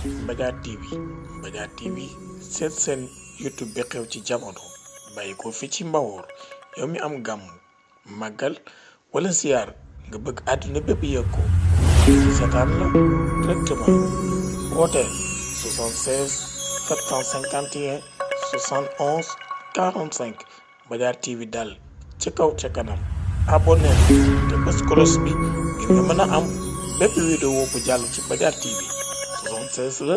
Mbadiar TV Mbadiar TV seet seen YouTube bi xew ci jamono bàyyi ko fi ci Mbawoor yow mi am gàmm màggal wala ziar nga bëgg àdduna bépp yëg ko seetaan la directement wooteel 76 751 71 45 Mbadiar TV daal ca kaw ca kanam abonné te bës cloche bi ngir nga mën a am bépp vidéo bu jàll ci Mbadiar TV 76 la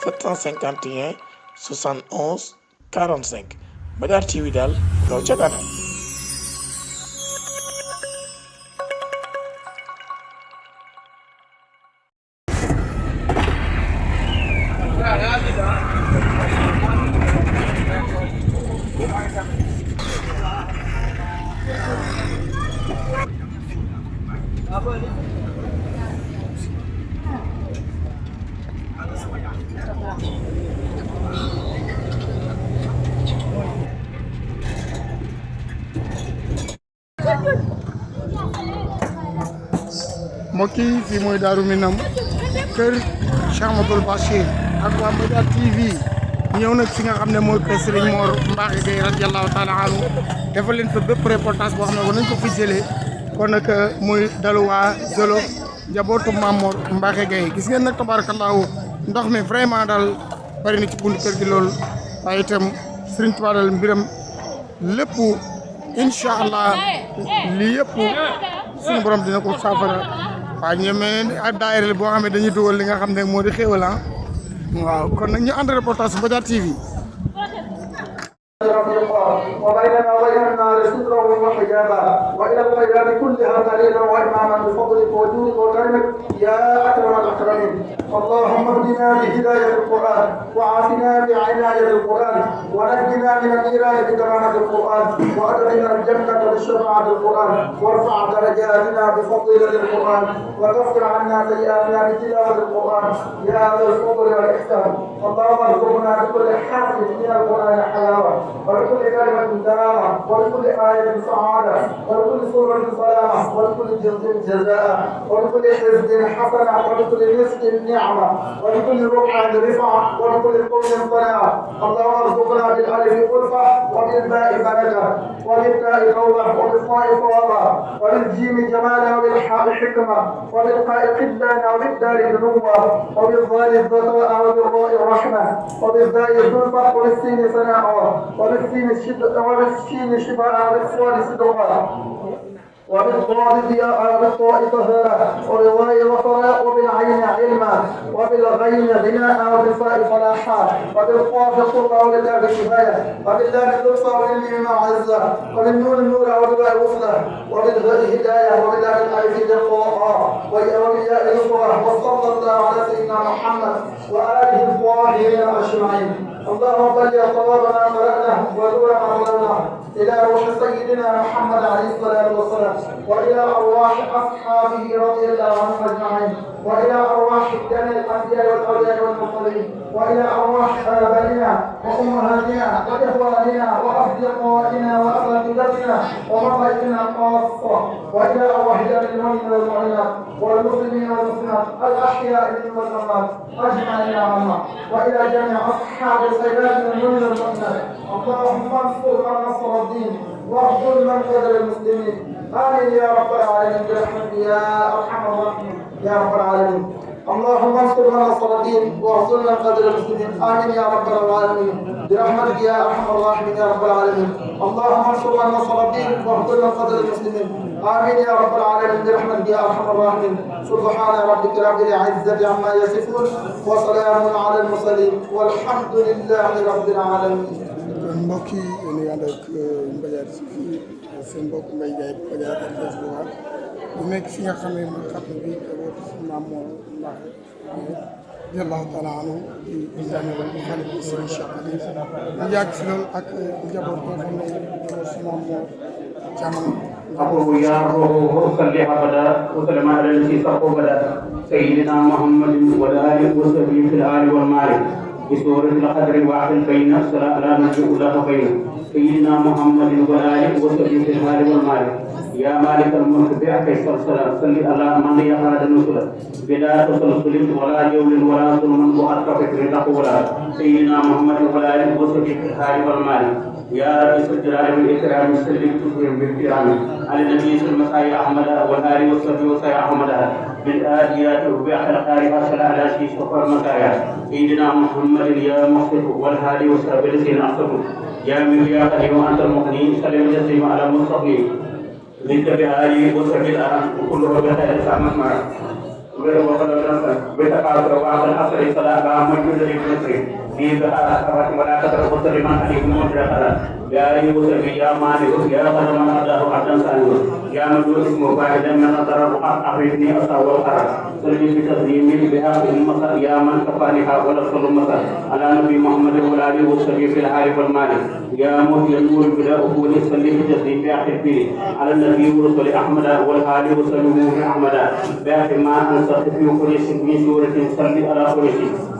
751 71 45 Mbadiar TV daal kaw ca kanam. mbokk yi fii mooy Daaru Minam kër Cheikh Ahmadoul Bachir ak waa Mbadiar TV ñëw nag fi nga xam ne mooy kër Serigne Mor Mbacké Gueye radiyallahu taala anhu defal leen fa bépp reportage boo xam ne war nañ ko fi jëlee kon nag muy dalu waa Jolof njabootu Mamor Mbacké Gueye gis ngeen nag tabarakallahu ndox mi vraiment daal bari na ci buntu kër gi lool waaye itam Serigne Touba daal mbiram lépp incha allah lii yëpp suñu borom dina ko saafara. waaw ñoom ak daayira boo xam ne dañuy dugal li nga xam ne moo di xéewal waaw kon nag ñu ànd reportage Mbadiar TV. وبيننا وبين النار سترا وحجابا والى الخيرات كلها قليلا واماما بفضلك وجودك وكرمك يا اكرم الاكرمين اللهم اهدنا بهدايه القران وعافنا بعنايه القران ونجنا من النيران بكرامه القران وادخلنا الجنه بشفاعه القران وارفع درجاتنا بفضل القران وكفر عنا سيئاتنا بتلاوه القران يا ذا الفضل والاحسان اللهم ارزقنا بكل حرف من القران حلاوه ولكل كلمة دلالة ولكل آية سعادة ولكل سورة سلامة ولكل جزء جزاء ولكل حزب حسنة ولكل رزق نعمة ولكل رقعة رفعة ولكل قول صلاة اللهم ارزقنا بالألف ألفة وبالباء بركة وبالتاء توبة وبالصاء صوابا وبالجيم جمالا وبالحاء حكمة وبالقاء قدانا وبالدار ذنوبا وبالظال ذكاء وبالراء رحمة وبالداء زلفة وبالسين سناء وبالسين شفاء وبالصاد صدقا وبالضاد ضياء وبالطاء طهارة وبالواء وفراء وبالعين علما وبالغين غناء وبالفاء فلاحا وبالقاف قربا وبالله كفاية وبالله لطفا وبالميم عزة وبالنون نور وبالله وصلة وبالغاء هداية وبالله الألف لقاء وبالياء نصرة وصلى الله على سيدنا محمد وآله الطاهرين أجمعين اللهم صل صوابنا قرأنا ونور عملنا إلى روح سيدنا محمد عليه الصلاة والسلام وإلى أرواح أصحابه رضي الله عنهم أجمعين وإلى أرواح جميع الأنبياء والأولياء والمرسلين وإلى أرواح آبائنا وأمهاتنا وإخواننا وأصدقائنا وأساتذتنا ومشايخنا خاصة وإلى أرواح جميع المؤمنين والمؤمنات والمسلمين والمسلمات الأحياء منهم والأموات أجمعين عامة وإلى جميع أصحاب الخيرات من المؤمنين والمؤمنات اللهم انصر من نصر الدين واخذل من خذل المسلمين آمين يا رب العالمين برحمتك يا أرحم الراحمين يا رب العالمين اللهم انصر من نصر الدين واخذل من خذل المسلمين آمين يا رب العالمين برحمتك يا أرحم الراحمين يا رب العالمين اللهم انصر من نصر الدين واخذل من خذل المسلمين آمين يا رب العالمين برحمتك يا أرحم الراحمين سبحان ربك رب العزة عما يصفون وسلام على المرسلين والحمد لله رب العالمين. mbokk yi yéen a ngi ànd ak Mbadiar TV seen mbokk Mbaye Gueye Mbadiar ak Facebook bu nekk fi nga xam ne mooy xattu bi njabootu si Mamor Mbacké radiyallahu taala anhu di ñaanal xale bi Serigne Cheikh Aliou ñu yàgg si loolu ak njaboot boo xam ne njaboot si Mamor jamono. أقول يا روح صل أبدا وسلم على الذي سقوا بدا سيدنا محمد وعلى آله وصحبه في الآل والمال بسورة القدر واحد بين الصلاة لا نرجو الله بين سيدنا محمد وآله وصحبه في الحال والمال يا مالك الملك بأحكي الصلاة صل على من يقعد النزل بلا تسلسل ولا جول ولا ظلم وأطرف في ولا سيدنا محمد وآله وصحبه في الحال والمال يا رب الجلال والإكرام سلم تسلم بالكرام على النبي صلى الله عليه أحمد والآل وصحبه وسيا أحمد بالآديات وبأحد القارئة صلى على شيء سفر مكايا سيدنا محمد يا مصطفى والهادي وصحبه الذين أحسنوا يا من يا قديم وأنت المغني سلم تسليم على المصطفى لك بآله وصحبه الآن وكله بخير سامح معه بتقاطر وعد الأصل صلاة موجودة للمصري في بحارة ولا تترك مسلما عليكم مطلقا يا أيها الذين يا مالك يا قدر من أداه عبدا ثانيا يا من هو اسمه واحدا من أضرر أخرجني أصاب والقرار سلمي بتسليمي بحق المصر يا من كفانها ولا صل المصر على نبي محمد وعلى آله وصحبه في الحال والمال يا مهدي النور بلا أقول سلمي بتسليم بأخر الدين على النبي ورسول أحمد والآل وصحبه أحمد بأخر ما أنصت في قريش من سورة صلي على قريش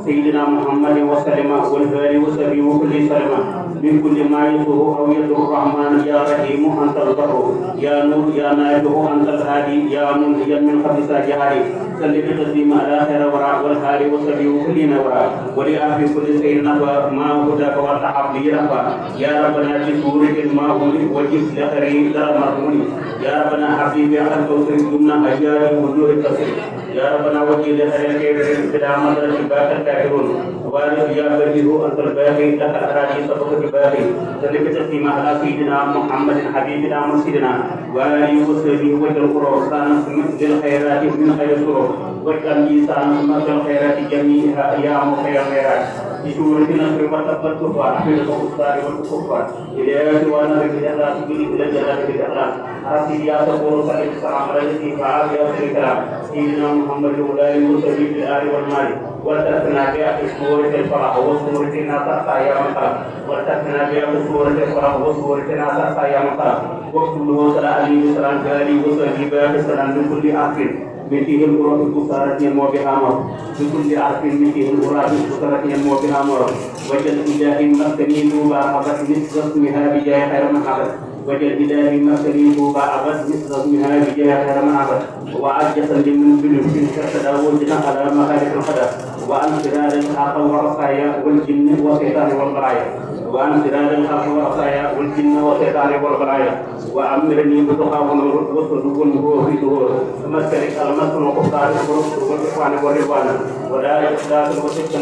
سيدنا محمد وسلم والآل وصحبه وكل سلم من كل ما يسوء أو يدعو الرحمن يا رحيم أنت البر يا نور يا نائبه أنت الهادي يا منهيا من خبث جهاري سلم تسليم على خير ورع والهادي وسبي كل نورا ولآخر كل سيد نبى ما هداك والتحب لي ربا يا ربنا بسورة الماء وجب لخري لا مرموني يا ربنا حبيبي على الكوثر جمنا أجيال وجوه الكسر يا ربنا وجه لخري بلا مدر باك الكافرون وارث يا بريه أنت الباقي لك الأراضي سبق الباقي سلم تسليم على سيدنا محمد حبيبنا مرشدنا وآله وصحبه وجه القرى كان للخيرات من خير السرور واجعل لسان سمات الخيرات جميعها يا مخير الخيرات بسورة النصر وتقبل وحفظ الكفار والكفار إلى وانا بالله تقولي إلى الجلال بالله أرسل يا صبور صلى السلام على الذي فعل يا الكلام سيدنا محمد وآله وصحبه في الآل والمال وتأتنا بها في سورة الفرح وسورة النصر يا مقام وتأتنا بها في سورة الفرح وسورة النصر يا مقام واكتب له صلى عليه وسلم آله وصحبه بها سلام من كل آخر من فيه القرآن الكسارة ينمو بها مر بكل عرف من فيه القرآن الكسارة ينمو بها مر وجل إله مسكني توبا عبد مثل اسمها بجاه خير من عبد وجل إله مسكني توبا عبد مثل اسمها بجاه خير من عبد وعجز من بلوك كتداوجنا على مخالف القدر وأن سراد الحق والرصايا والجن والشيطان والبرايا وأن سراد الحق والرصايا والجن والشيطان والبرايا وأمرني بتقى ونور وصدق هو في ظهور مسكنك المسكن وقصار الغرب والإخوان والرضوان ودار إخلاص وسكن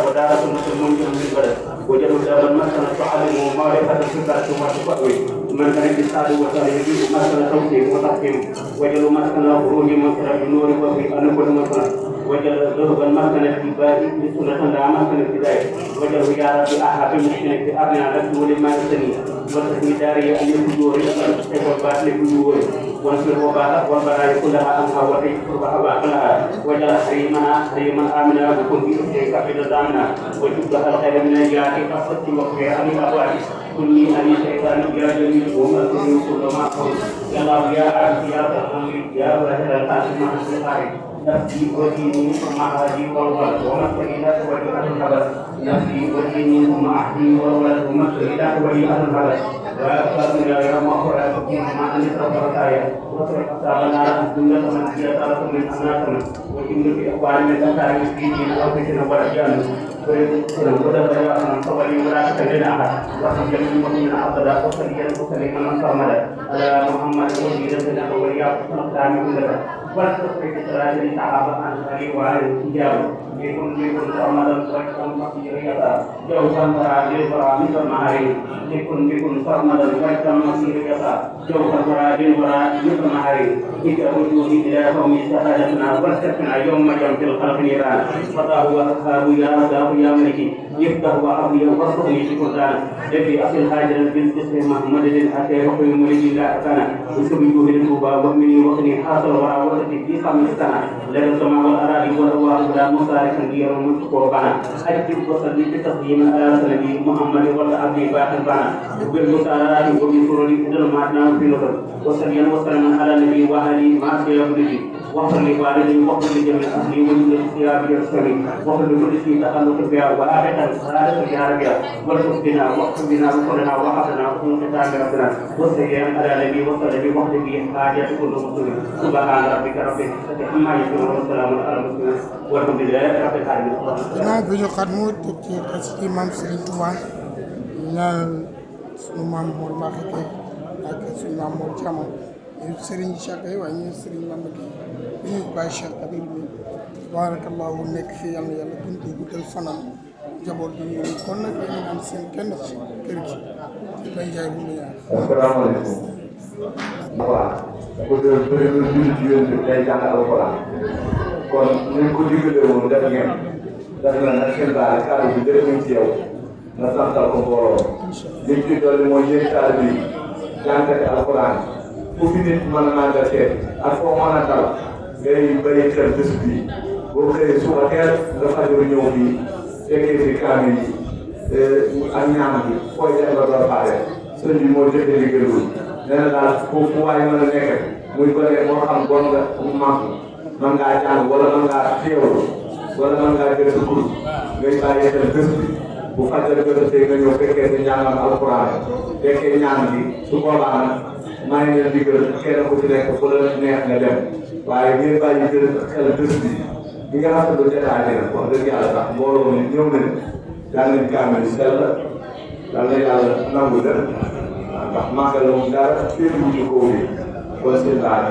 ودار سنة المنجم من البلد وجدوا دار المسكن تعلم ومعرفة الفكرة وتقوي من كان بالسعد وتهيئ مسكن توسيع وتحكيم وجدوا مسكن خروج مسكن النور وفي أن كل مسكن وجل ذهب المسكن الاتباعي بسنة لا مسكن الابتدائي وجل يا رب أحب المسكن في أبناء لك ولما يسني وتسمي داري أن يكون والباطل كله وانصر الوباء والبلايا كلها أنها وحيد قربها كلها وجل حريما آمنا وكن في أسرك في نظامنا وجبها الخير من الجاهل كفت وقفي عن الأبواب كني أني شيطان يا جميل ومأسني كل ما قول يا الله يا عبد يا رحمن يا واحد القاسم عن الخارج نفسي وديني ثم أهدي والولد ومسكني ولي أهل الحبس نفسي وديني ثم أهدي والولد ومسكني ولي أهل الحبس وأكثر يا مغفر أبكي مع أن يتربى آية وصرف أصابنا جملة من هي طرف من أناتنا وجملة في أقوال من تنتهي مسكينين أو فتنة ورجال وتبقى أن صبري ولا تكلم أحد وصل المؤمنين أفضل وصليا وسليما من صمد على محمد وسيدنا وولياه الأقدام كلها والتصريح الثلاثة تعرف عن الخليل وعن الحجاب يكون صمدا ويكون مصيريا جوفا براجل برامج المعارف يكون صمدا ويكون مصيريا جوفا براجل برامج المعارف إذا وجودي إلى قوم سهادتنا واستثنى يوم جم في الخلق نيران فضاه وأصحابه يا رزاق يا ملكي يفتح وأبي وصفني في قرآن الذي أصل هاجر بالجسم محمد الأتي وحي ملك لا أتانا وسبيله للتوبة ومني وقني حاصل وعورتي في 5 سنة لدى السماء والأراضي والأرواح ولا مصارفا لي ومن قربانا أجب وصلي بتقديم على سنبي محمد والأبي باقي بانا وبالمسارات وبسرور إذا المعنى في نصر وسليا وسلما على النبي وآله مع سيدنا واغفر لوالدي واغفر لجميع اهلي وجل الثياب السميع واغفر لكل شيء تخلق بها وآفة سعادة يا رب وارزق بنا واغفر بنا وصلنا وحفظنا وكن كتاب ربنا والسلام على النبي وصحبه وحده حاجة كل مسلم سبحان ربك رب العزة عما يصفون وسلام على المرسلين والحمد لله رب العالمين. naa bi ñu xat mu teg ci xasida maam Serigne Touba ñaan suñu maam Mor Mbacke Gueye ak suñu maam Mor Thiamou ñu Serigne Cheikh Gueye waaye ñu Serigne Mame Gueye ñu bàyyi Cheikh Kabir bi tabarakallahu nekk fi yàlla yàlla gën ko guddal fanam njaboot bi ñu kon nag yéen am seen kenn ci kër gi ci Baye Ndiaye bu mu yaar. asalaamaaleykum. waaw. ku dee bëri na julli ci yéen bi day jàng alxuraan kon ni ko digalee woon def ngeen def na nag seen baal kàddu bi lépp ñu ci yow nga santal ko mbooloo li ci dolli mooy yéen taal bi jàngate alxuraan fu fi nit mën a nanga seet ak foo mën a dal ngay bàyyi xel bés bi boo xëyee suba teel nga fajaru ñëw fii fekkee fi kaamil yi ak ñaan bi fooy def nga door pare sëñ bi moo jëfee liggéey loolu nee na daal fu waay mën a nekk muy gone moo xam bon nga mag mën ngaa jàng wala mën ngaa teewlu wala mën ngaa jël sa kur ngay bàyyi xel bés bi bu fajar jotee nga ñëw fekkee sa njàngam alxuraan fekkee ñaan bi su boobaa nag maa ngi leen digal kenn ku ci nekk fu la neex nga dem waaye ngeen bàyyi jël xel bés bi nga xam ne lu jotaay nag wax dëgg yàlla sax mbooloo mi ñëw nañ daal nañ kaamil sell daal na yàlla nangu dem ndax màggal moom dara fépp wuñu ko wi kon seen laaj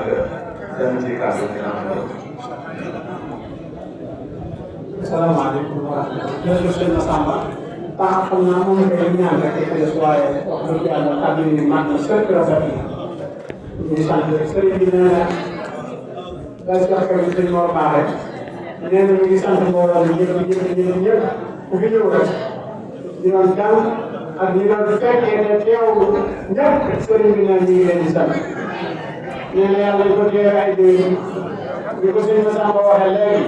dem ci kàddu gi salaamaaleykum wa rahmatulah jërëjëf sëñ Massamba xam naa moom kay ñaan rek ay des waaye wax dëgg yàlla kàddu yi mat na sëkk rafet na ñu sant sëriñ bi nee na day jox ko sëñ Mor Baaxe nee na ñu ngi sant mbooloo mi ñëpp ku fi ñëw rek di doon jàng ak ñi doon fekkee ne teew ñëpp sëriñ bi nee na ñu ngi leen di sant nee na yàlla ñu ko teew ay déwén ñu ko sëñ Massamba waxee léegi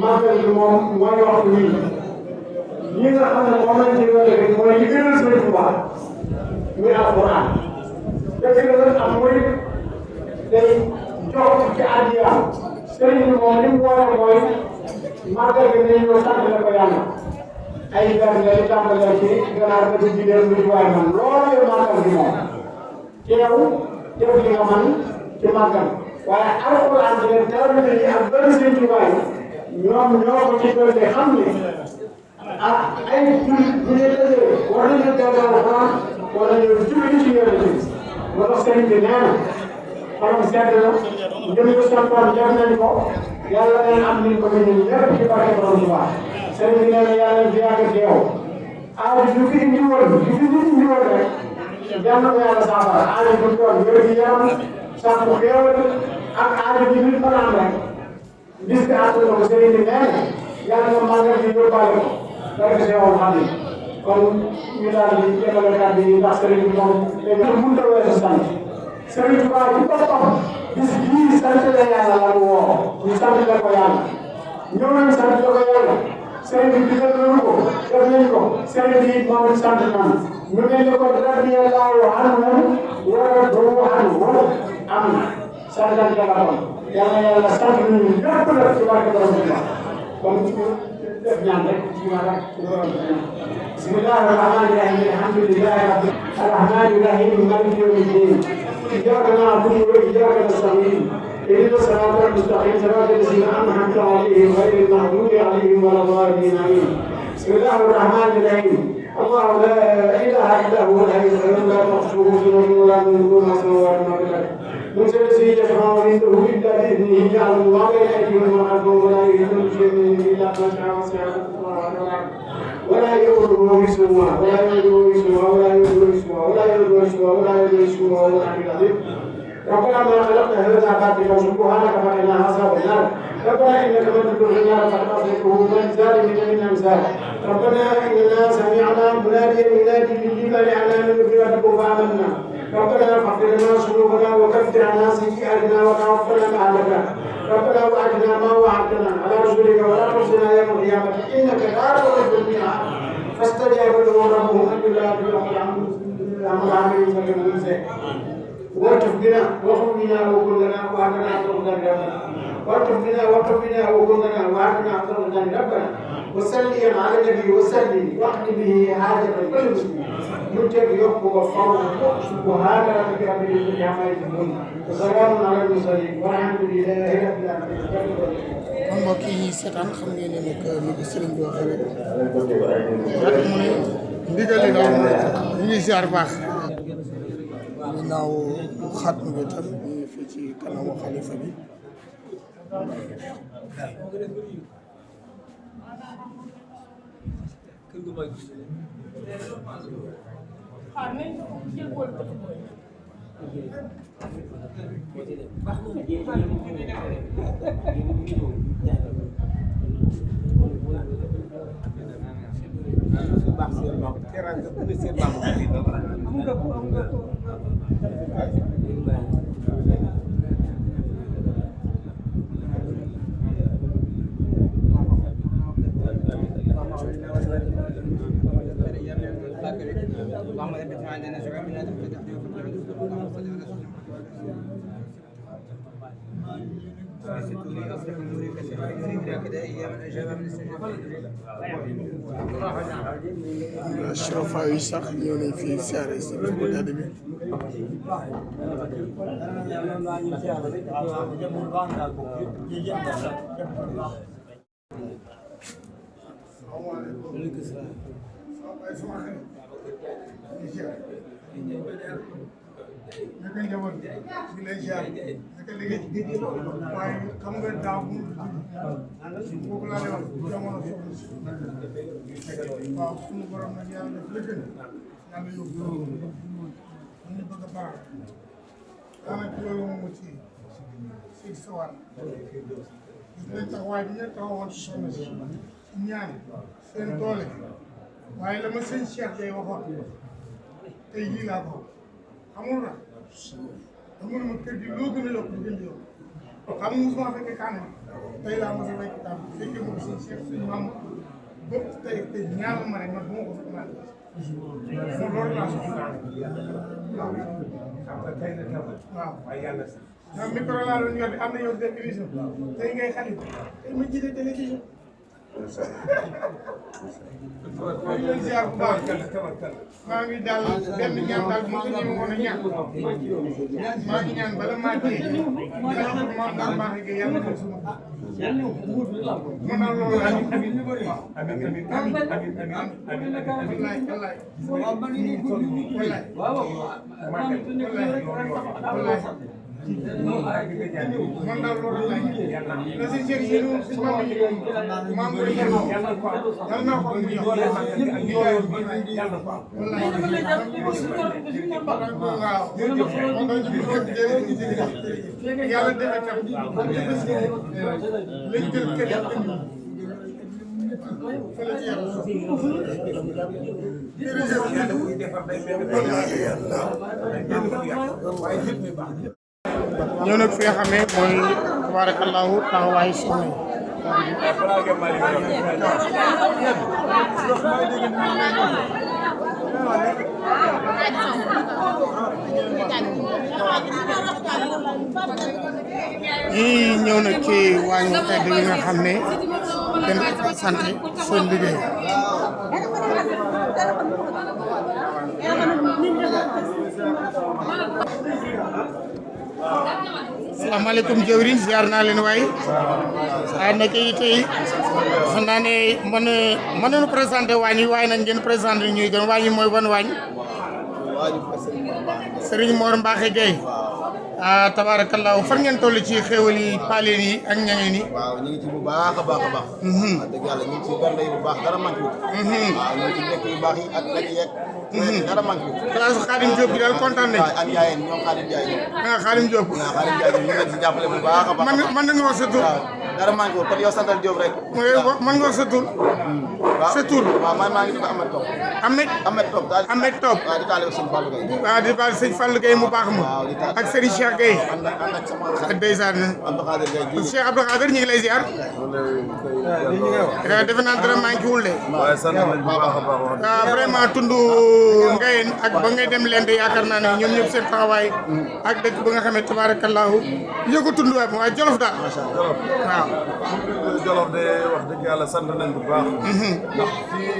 màggal bi moom mooy waxtu wi ñi nga xam ne moom lañ ci doon def mooy li gënal Sëriñ Tuubaa muy alxuraan dëgg la nag am muy day jox ci àddiyaam sëriñ bi moom li mu boole mooy màggal bi dañu ñëw sant la ko yàlla ay gan lay tàmbalee ci ganaar ba ci jigéen lu ci waay man loolu màggal bi moom teew def li nga man ci màggal waaye alxuraan bi leen dara yi ak benn Sëriñ Tuubaa yi ñoom ñoo ko ci doon de xam ne ah ay jullit bu ñu dajee war nañu jàng alxuraan war nañu julli ci Yonent bi moo tax sëriñ bi nee na xolam sedd na ñoom ñu santoon def nañ ko yàlla nañ am nañ ko ñun ñëpp ci barke Borom Tuubaa sëriñ bi nee na yàlla nañ fi yàgg teew aada ju fi indi woon ju fi nit indi woon rek yal na ko yàlla saafara aada bu doon wér gi yaram sax bu xéewal ak aada bi nit mën a am rek bis bi àtt na ko sëriñ bi nee na yàlla na màggal bi yóbbaale ko barke Seexul Xadiim kon ñu daal di jëmale kàddu yi ndax sëriñ bi moom léegi mënut a weesu sant sëriñ bi waa ci boppam bis bii sant la yàlla la mu woo ñu sant la ko yàlla ñëw nañ sant la ko yàlla sëriñ bi digal nañu ko def nañ ko sëriñ bi moom it sant nañu ñu mel ne ko radiyallaahu anhum wa radu anhu am na sant la ko yàlla yàlla sant nañu ñëpp nag ci barke Borom Tuubaa kon def ñaan rek ci wàllu bismillaahi rahmaani rahiim alhamdulillaahi rabbil rahmaani rahiim maaliki yawmi ddiin iyyaaka na'budu wa iyyaaka nasta'iin ihdina siraatal mustaqiim siraatal laziina an'amta alayhim ghayril maghduubi alayhim wa lad-daalliin amiin bismillaahi rahmaani rahiim allaahu laa ilaaha illaa huwal hayyul qayyuum laa ta'khudhuhu sinatun wa laa nawm lahu ma fis samaawaati wa ma fil ard من ذا الذي يشفع عنده إلا بإذنه يعلم ما بين أيديهم وما خلفهم ولا يحيطون بشيء من علمه إلا ما شاء وسع ولا يؤوده حفظهما ولا يؤوده حفظهما ولا يؤوده حفظهما ولا يؤوده حفظهما ولا يؤوده حفظهما وهو العلي العظيم ربنا ما خلقت هذا باطلا سبحانك فقنا عذاب النار ربنا إنك من تدخل النار فقد أخرجته من ظالم من أمثال ربنا إننا سمعنا مناديا ينادي للإيمان أن آمنوا بربكم فآمنا ربنا فاغفر لنا ذنوبنا وكفر عنا سيئاتنا وتوفنا مع الأبرار ربنا وآتنا ما وعدتنا على رسلك ولا تخزنا يوم القيامة إنك لا تخلف الميعاد فاستجاب لهم ربهم أن لا تدعوا العمل وقف بنا وقف بنا وكلنا وعدنا ربنا ربنا وقف بنا وكلنا وعدنا ربنا ربنا وسلم على النبي وسلم واقض به حاجة كل مسلم منتج يحكم وفرض وهذا ذكر بالله عما يسمون وسلام على المرسلين والحمد لله رب العالمين. kon mbokk yi ñuy seetaan xam ngeen ne nag ni ko sëriñ bi waxee rek mu ne ndigal li daal ñu ngi ziar baax ginnaaw xatmu bi tam ñu ngi fii ci kanamu xalifa bi Sharafa yi sax ñëw nañ fii siyaare si bis bu tedd bi naka njaboot bi lay ziar naka liggéey waaye xam nga daaw boobu laa lay wax jamono soxna si waaw suñu borom nag yàlla def lëgën yàlla yóbbu ñu bëgg a baax daanaka loolu moom ci si sawar gis nañ taxawaay bi ñu taxawoon soxna si ñaan seen doole waaye la ma sëñ Cheikh day waxoon tey jii laa ko xamul na amul ma kër gi loo gën a yokk lu gën di yokk xam nga mosuma fekkee kaan tey laa mos a fekk kaan fekkee moom suñu chef suñu maam bépp tey ñaanal ma rek man bu ma ko fekk maa ngi moom loolu laa soxla waaw waaw micro laa doon yor bi am na yow télévision tey ngay xarit tey ma jiite télévision maa ngi leen ziar bu baax maa ngi daal benn ñaan daal moo ko ñëw woon a ñaan maa ngi ñaan bala maa dee dina xam maam daal maa ngi yàlla na suma mën naa loolu la amiin amiin wallaay man daal loolu la la si jëriñ yéen moom si maam yi maam koy yàlla naa ko mu yokk waaw yàlla defe tam lañ jël kër fële ci yàlla ñëw nag fi nga xam ne mooy tabarakallahu taxawaayu soxna yi ñëw nag ci waañu tedd bi nga xam ne kenn sant seen liggéey salaamaaleykum jëwriñ ziar naa leen waay naka yi tey xam naa ne mën nañu présenté waañ yi waaye nag ngeen présenté ñuy gën waañ yi mooy ban waañ Serigne Mor Mbacké Gueye tabarakallah fan ngeen toll ci xéwal yi paaleen yi ak ñangeen yi waaw ñu ngi ci bu baax a baax a baax wax dëgg yàlla ñu ngi ci bernde yi bu baax dara manqué wut waaw ñu ngi ci lekk yu baax yi ak lekk yeeg dara manqué wut classe Khadim Diop bi daal kontaan nañ ak yaayeen ñoom Khadim Ndiaye Khadim Diop Khadim Ndiaye ñu ngi leen ci jàppale bu baax a baax man nga wax sa tur dara manqué wut kon yow santal Diop rek man nga wax sa tur sa tur waaw man maa ngi tudd Ahmed Top Ahmed Top waaw di taale Sëñ Fallou Gueye waaw di baal Sëñ Fallou Gueye mu baax ma ak Serigne Cheikh Gueye ànd ak sama xarit ndeysaan Abdou Khadir Gueye Cheikh Abdou Khadir ñu ngi lay ziar defe naa dara manqué wul de waaye sant nañ bu baax a baax vraiment tund Ngayeen ak ba ngay dem leen de yaakaar naa ne ñoom ñëpp seen taxawaay ak dëkk ba nga xam ne tabarakallahu yëgu tund waaye Jolof daal waaw Jolof de wax dëgg yàlla sant nañ bu baax ndax fii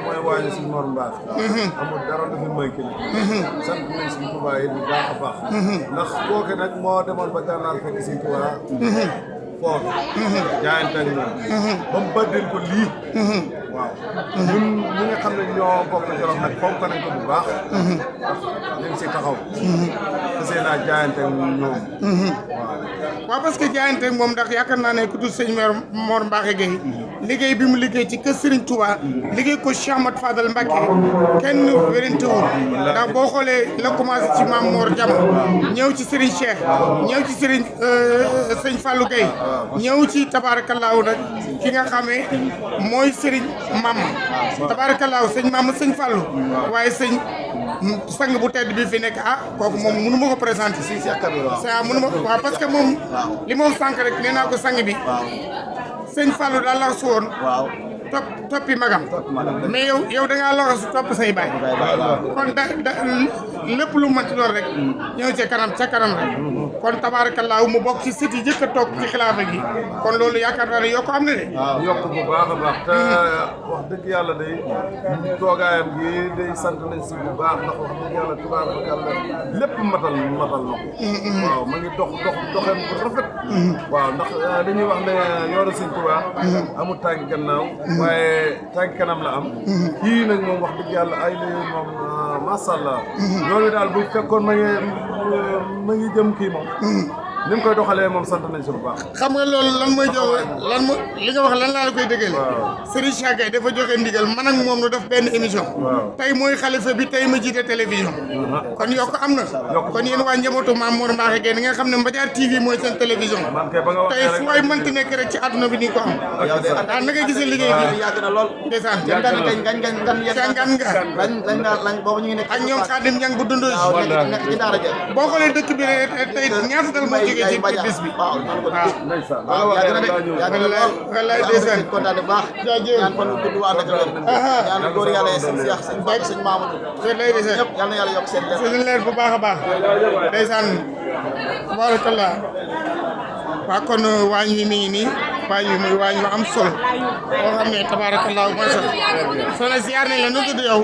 mooy waañu si Mor Mbaax amul dara lu fi manqué sant nañ si Tuubaa yi bu baax a baax ndax kooke nag moo demoon ba gànnaar fekk si Tuubaa foofu jaayante ak moom ba mu bëddil ko lii waaw ñun ñi nga xam ne ñoo bokk Jolof nag fonk nañ ko bu baax ndax ñu ngi si taxaw te seen a jaayante ak ñoom waaw parce que jaayante ak moom ndax yaakaar naa ne ku dul sëñ Mor Mbacke Gueye liggéey bi mu liggéey ci kër Serigne Touba liggéey ko Cheikh Ahmad Fadal Mbacke kenn wérantewul ndax boo xoolee la commencé ci Mame Mor Jam ñëw ci Serigne Cheikh ñëw ci Serigne sëñ Fallou Gueye ñëw ci tabaarakallaahu nag ki nga xamee mooy Serigne Mame tabaarakallaahu sëñ Mame sëñ Fallou waaye sëñ sang bu tedd bi fi nekk kooku moom mënu ma ko présenté si mënu ma waaw parce que moom li ma wax sànq rek nee naa ko sang bi sëñ Fallou daal la su woon toppi magam mais yow da ngaa loxo su topp say baay kon da lépp lu manti doon rek ñëw ca kanam rek kon tabaarakallaahu mu bokk ci sët yi jëkk a toog ci xilaafa gi kon loolu yaakaar naa ne yokk am na de yokk bu baax a baax te wax dëgg yàlla day toogaayam gi day sant nañ si bu baax ndax wax dëgg yàlla tabaarakallaa lépp matal na ko waaw ma ngi doxem bu rafet waaw ndax dañuy wax ne yoonu Sëñ Tuubaa amul tànk gannaaw waaye tànk kanam la am kii nag moom wax dëgg yàlla ay li moom masha Allah loolu daal bu fekkoon ma ngi jëm kii moom ni mu koy doxalee moom sant nañ si bu baax xam nga loolu lan mooy jox li nga wax lan laa la koy dëggale Serigne Cheikh Gueye dafa joxe ndigal man ak moom nu def benn émission tey mooy xalifa bi tey ma jiite télévision kon yokk am na kon yéen waa njabootu Mame Mor Mbacke Gueye ni nga xam ne Mbadiar TV mooy seen télévision tey fu waay mënti nekk rek ci àdduna bi ni ko am na ngay gisee liggéey bi yàgg na lool ndeysaan lañ boobu ñu ngi nekk ak ñoom Khadim Niang bu dundoo nekk ci daara ja boo xoolee dëkk bi tey ñaata dal moo jógee ci bis bi waaw yàgg na de yàgg na lool wallaay ndeysaan kontaan bu baax ñaan fan gudd waa ànd ak wér ñaan góor yàlla sëñ Cheikh sëñ Pape sëñ Mamadou wallaay ndeysaan ñëpp yal na yàlla yokk seen leer seen leer bu baax a baax ndeysaan tabarakallah waa kon waañ wi mi ngi nii waañ wi muy waañ wu am solo boo xam ne tabarakallah masha soxna ziar nañ la nu tudd yow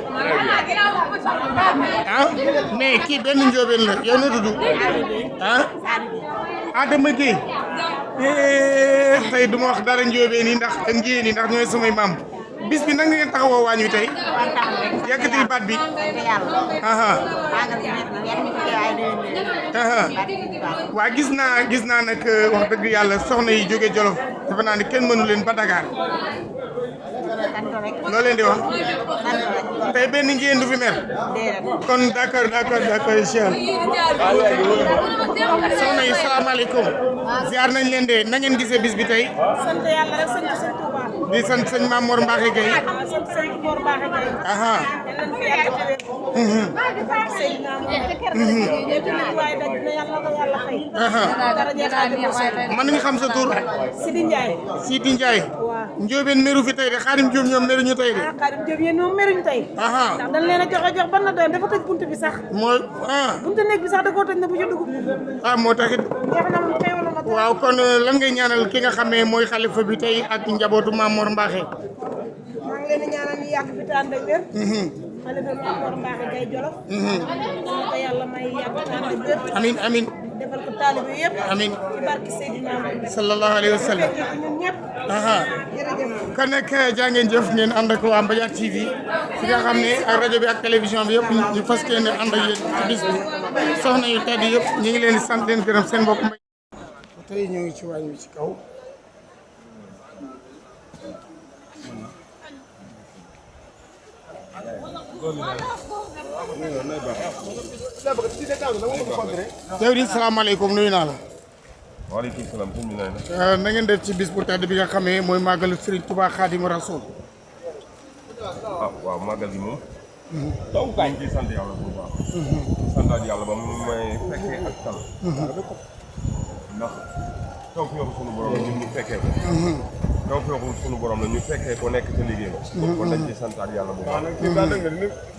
mais kii benn njóobeen la yow nu tudd Adama Gueye tey du ma wax dara njóobeen yi ndax ngéen yi ndax ñooy samay maam bis bi nag ngeen taxawoo waañ wi tey yëkkatil baat bi waa gis naa nag wax dëgg yàlla soxna yi jóge Jolof dafa naa ne kenn mënu leen ba Dakar loo leen di wax tey benn ngeen du fi mer kon d'accord incha allah soxna yi salaamaaleykum ziar nañ leen de na ngeen gisee bis bi tey sant yàlla rek sant sëñ Touba di sant sëñ Mame Mor Mbacke Gueye sant sëñ Mor Mbacke Gueye man nga xam sa tur Sidi Ndiaye Njóobeen meru fi tey de Xaadim Jóob ñoom meruñu tey de Xaadim Jóob yéen ñoom meruñu tey ndax dañ leen a jox ban na doon dafa tëj buntu bi sax mooy buntu néeg bi sax da koo tëj na bu ci dugub moo taxit waaw kon lan ngay ñaanal ki nga xamee mooy xalifa bi tey ak njabootu Mame Mor Mbacke maa ngi leen di ñaanal ñu yàgg fi te ànd ak wér xalifa Mame Mor Mbacke Gueye Jolof ko yàlla may yàgg te ànd ak wér amiin defal ko taalibe yëpp amiin ci barke Seydina sallallahu alayhi wa sallam ñun ñëpp kon nag jaa ngeen jëf ngeen ànd ak waa Mbadiar TV fi nga xam ne ak rajo bi ak télévision bi yëpp ñu fas yéene ànd ak yéen ci bis bi soxna yu tedd yëpp ñu ngi leen di sant leen gërëm seen bopp mbay tey ñoo ngi ci waañ wi ci kaw yow di salaamaaleykum nuyu naa la waaleykum salaam sëñ bi na ngeen def ci bis bu tedd bi nga xamee mooy màggalu Serigne Touba Khadimou Rassoul waaw màggal gi moom donc ñu ngi ciy sant yàlla bu baax. santaat yàlla ba mu may fekkee ak tal. ndax taw fi yokk sunu borom la ñun ñu fekkee ko. taw fi yokk sunu borom la ñu fekkee ko nekk ca liggéey ba. kon dañ ciy santaat yàlla bu baax.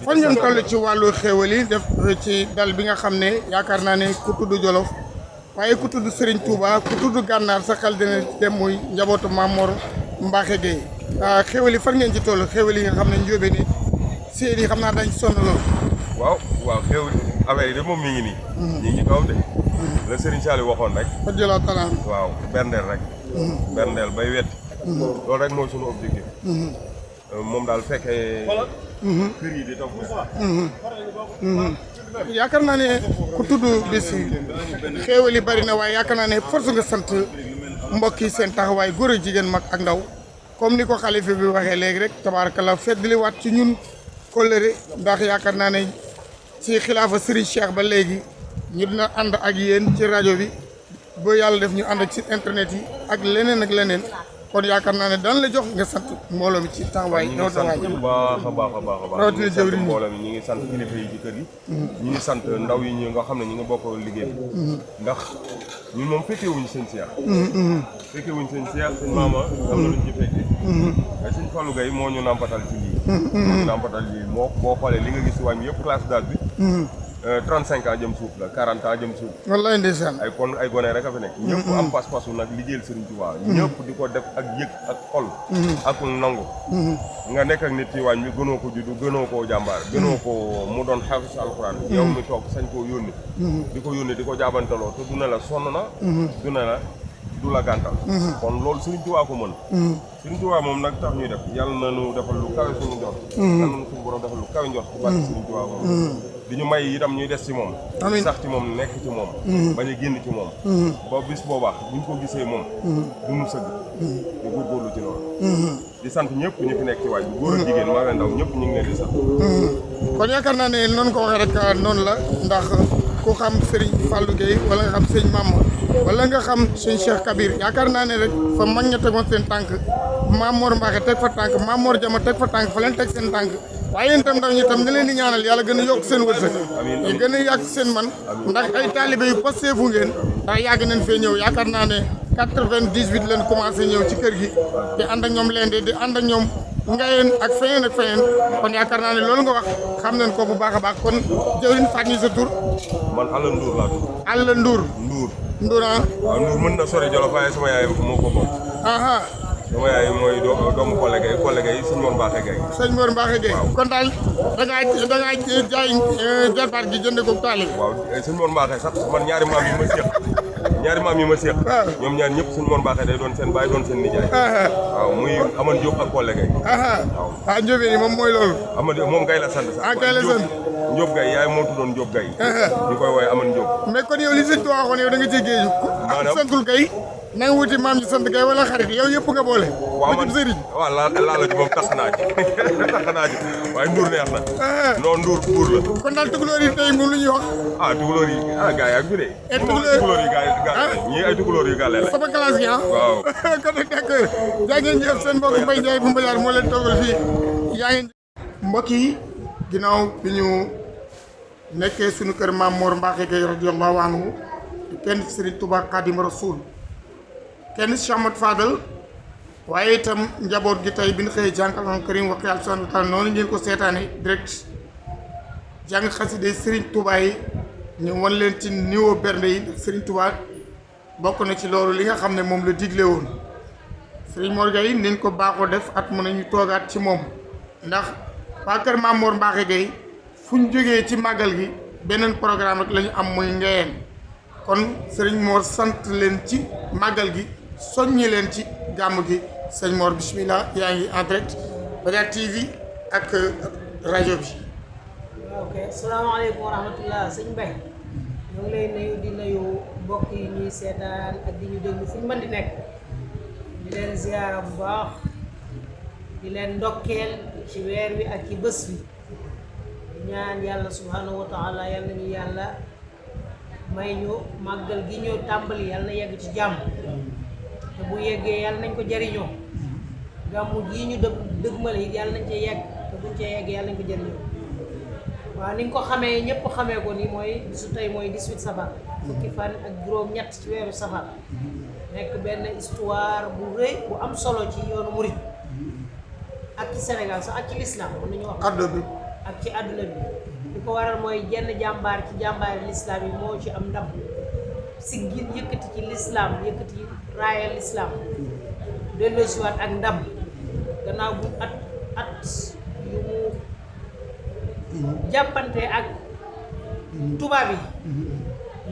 fan ngeen toll ci wàllu xéwal yi def ci dal bi nga xam ne yaakaar naa ne ku tudd Jolof waaye ku tudd Serigne Touba ku tudd Gànnaar sa xel dina dem muy njabootu Mamor Mbacké Gueye xéwal yi fan ngeen ci toll xéwal yi nga xam ne njóobe ni séen yi xam naa dañ sonn lool. waaw xéwal affaire yi de moom mi ngi nii. ñi ngi kawam de. la Serigne Saliou waxoon rek. jëloo talent. waaw berndeel rek. berndeel bay wet. loolu rek mooy sunu objectif. moom daal fekkee. kër yi di taw. yaakaar naa ne ku tudd bis xéewal yi bari na waaye yaakaar naa ne force nga sant mbokk yi seen taxawaay góor ak jigéen mag ak ndaw comme ni ko xalifa bi waxee léegi rek tabaarkalla feddali waat ci ñun kóllëre ndax yaakaar naa ne ci xilaafa Serigne Cheikh ba léegi ñu dina ànd ak yéen ci rajo bi ba yàlla def ñu ànd ak ci internet yi ak leneen ak leneen kon yaakaar naa ne daan la jox nga sant mbooloo mi ci taxawaay. ñu ngi sant bu baax a baax a baax a baax. rawatina jëwriñ mbooloo mi ñu ngi sant kilifa yi ci kër yi. ñu ngi sant ndaw yi ñu nga xam ne ñu ngi bokk liggéey bi. ndax ñun moom fekkee wuñu seen Cheikh. fekkee wuñu seen Cheikh seen maama am na luñ ci fekkee. ay sëñ Fallou Gueye moo ñu nampatal ci lii. moo ñu nampatal lii moo boo xoolee li nga gis wàññi yëpp classe d'âge bi. 35 ans jëm suuf la 40 ans jëm suuf. wallaay ndeysaan. ay gone rek a fi nekk. ñëpp am pas-pasu nag liggéeyal Serigne Touba. ñëpp di ko def ak yëg ak xol. ak nangu. nga nekk ak nit ci waañ bi gënoo ko juddu gënoo koo jàmbaar. gënoo ko mu doon xaafis alxuraan. yow mi toog sañ koo yónni. di ko yónni di ko jaabantaloo te du ne la sonn na. du ne la du la gàntal. kon loolu Serigne Touba ko mën. Serigne Touba moom nag tax ñuy def yàlla na nu defal lu kawe suñu njort. yàlla na nu suñu borom defal lu kawe njort ci barke Serigne Touba moom. di ñu may itam ñuy des ci moom. amiin sax ci moom nekk ci moom. bañ a génn ci moom. ba bis boobaa buñ ko gisee moom. du ñu sëgg. di góorgóorlu ci loolu. di sant ñëpp ñu fi nekk ci waaj bi góor ak jigéen mag ak ndaw ñëpp ñu ngi leen di sant. kon yaakaar naa ne noonu ko waxee rek noonu la ndax ku xam Serigne Fallou Gueye wala nga xam Serigne Mamour wala nga xam Serigne Cheikh Kabir yaakaar naa ne rek fa mag ña tegoon seen tànk Mamor Mbacké teg fa tànk Mamor Jama teg fa tànk fa leen teg seen tànk. waaye yéen itam ndaw ñi itam ne leen di ñaanal yàlla gën a yokk seen wërsëg ñu gën a yàgg seen man ndax ay taalibe yu pasteefu ngeen ndax yàgg nañ fee ñëw yaakaar naa ne 98 leen commencé ñëw ci kër gi di ànd ak ñoom leen di ànd ak ñoom ngayeen ak feneen kon yaakaar naa ne loolu nga wax xam nañ ko bu baax a baax kon jëwriñ faat ñu sa tur man Alla Ndour laa tudd. Alla Ndour Ndour ah waaw Ndour mën na sori Jolof waaye sama yaay moo ko bokk. sama yaay mooy doomu collègue yi sëñ Mor Mbacké Gueye. sëñ Mor Mbacké Gueye. kon daal da ngaa jaay jarbaat gi jënd ko taalibe. waaw sëñ Mor Mbacké sax man ñaari maam yi ma séq. ñoom ñaar ñëpp sëñ Mor Mbacké day doon seen baay doon seen nijaay. waaw muy Amane Diop ak collègue yi. waaw Ndiobé ni moom mooy loolu. Amane moom Gueye la sant sax. Gueye la sant. Diop Gueye yaay moo tuddoon Diop Gueye. ñu koy woowee Amane Diop. mais kon yow li sëñ Tuubaa waxoon yow da nga cee géeju. maanaam santul Gueye. na nga wuti maam ji sant Gueye wala xarit yow yëpp nga boole. waaw man waaw laa la ci moom tax naa ci waaye Ndour neex na. non Ndour buur la. kon daal tukulóor yi tey moom lu ñuy wax. tukulóor yi gars yi ak bi de. tukulóor yi gars ñii ay tukulóor yu gàlle la. sama classe gi waaw kon nag d'accord jaa ngeen jëf seen mbokk Mbaye Ndiaye bu Mbayar moo leen toogal fii yaa ngeen. mbokk yi ginnaaw bi ñu nekkee suñu kër Mamor Mbacké Gueye radiyallahu anhu kenn Serigne Touba Khadim Rasoul kenn Cheikh Ahmad Fadal waaye itam njaboot gi tey bi ñu xëyee jàng Alxuraan Karim wax yàlla subhaanahu wa taala noonu ngeen ko seetaane direct jàng xaside Serigne Touba yi ñu wan leen ci niveau bernde yi Serigne Touba bokk na ci loolu li nga xam ne moom la digle woon Serigne Mor Gueye niñ ko baaxoo def at mu ne ñu toogaat ci moom ndax waa kër Mamor Mbacké Gueye fu ñu jógee ci màggal gi beneen programme rek la ñu am muy ngeyeen kon Serigne Mor sant leen ci màggal gi soññi leen ci gàmm gi sëñ Mor bismillah yaa ngi en direct Badiane TV ak rajo bi. ok salaamaaleykum wa rahmatullah sëñ Mbaye ñu ngi lay nuyu di nuyu mbokk yi ñuy seetaan ak di ñu déglu fu ñu mën di nekk di leen ziyaara bu baax di leen ndokkeel ci weer wi ak ci bés bi ñaan yàlla subhanahu wa taala yàlla nañu yàlla may ñu màggal gi ñu tàmbali yàlla na yegg ci jàmm te bu yeggee yàlla nañ ko jariñoo gàmmu gii ñu dëgmal yi yàlla nañ cee yegg te buñ cee yegg yàlla nañ ko jariñoo waaw ni nga ko xamee ñëpp xamee ko ni mooy bisu tey mooy 18 safar fukki fan ak juróom-ñett ci weeru safar nekk benn histoire bu rëy bu am solo ci yoonu murit ak ci Sénégal sax ak ci l'islam mën nañu wax àdduna bi ak ci àdduna bi li ko waral mooy jenn jàmbaar ci jàmbaari l'islam yi moo ci am ndam siggil yëkkati ci l'islam yëkkati raaya l'islam delloosiwaat ak ndam gannaaw bu at yu mu jàppante ak tubaab yi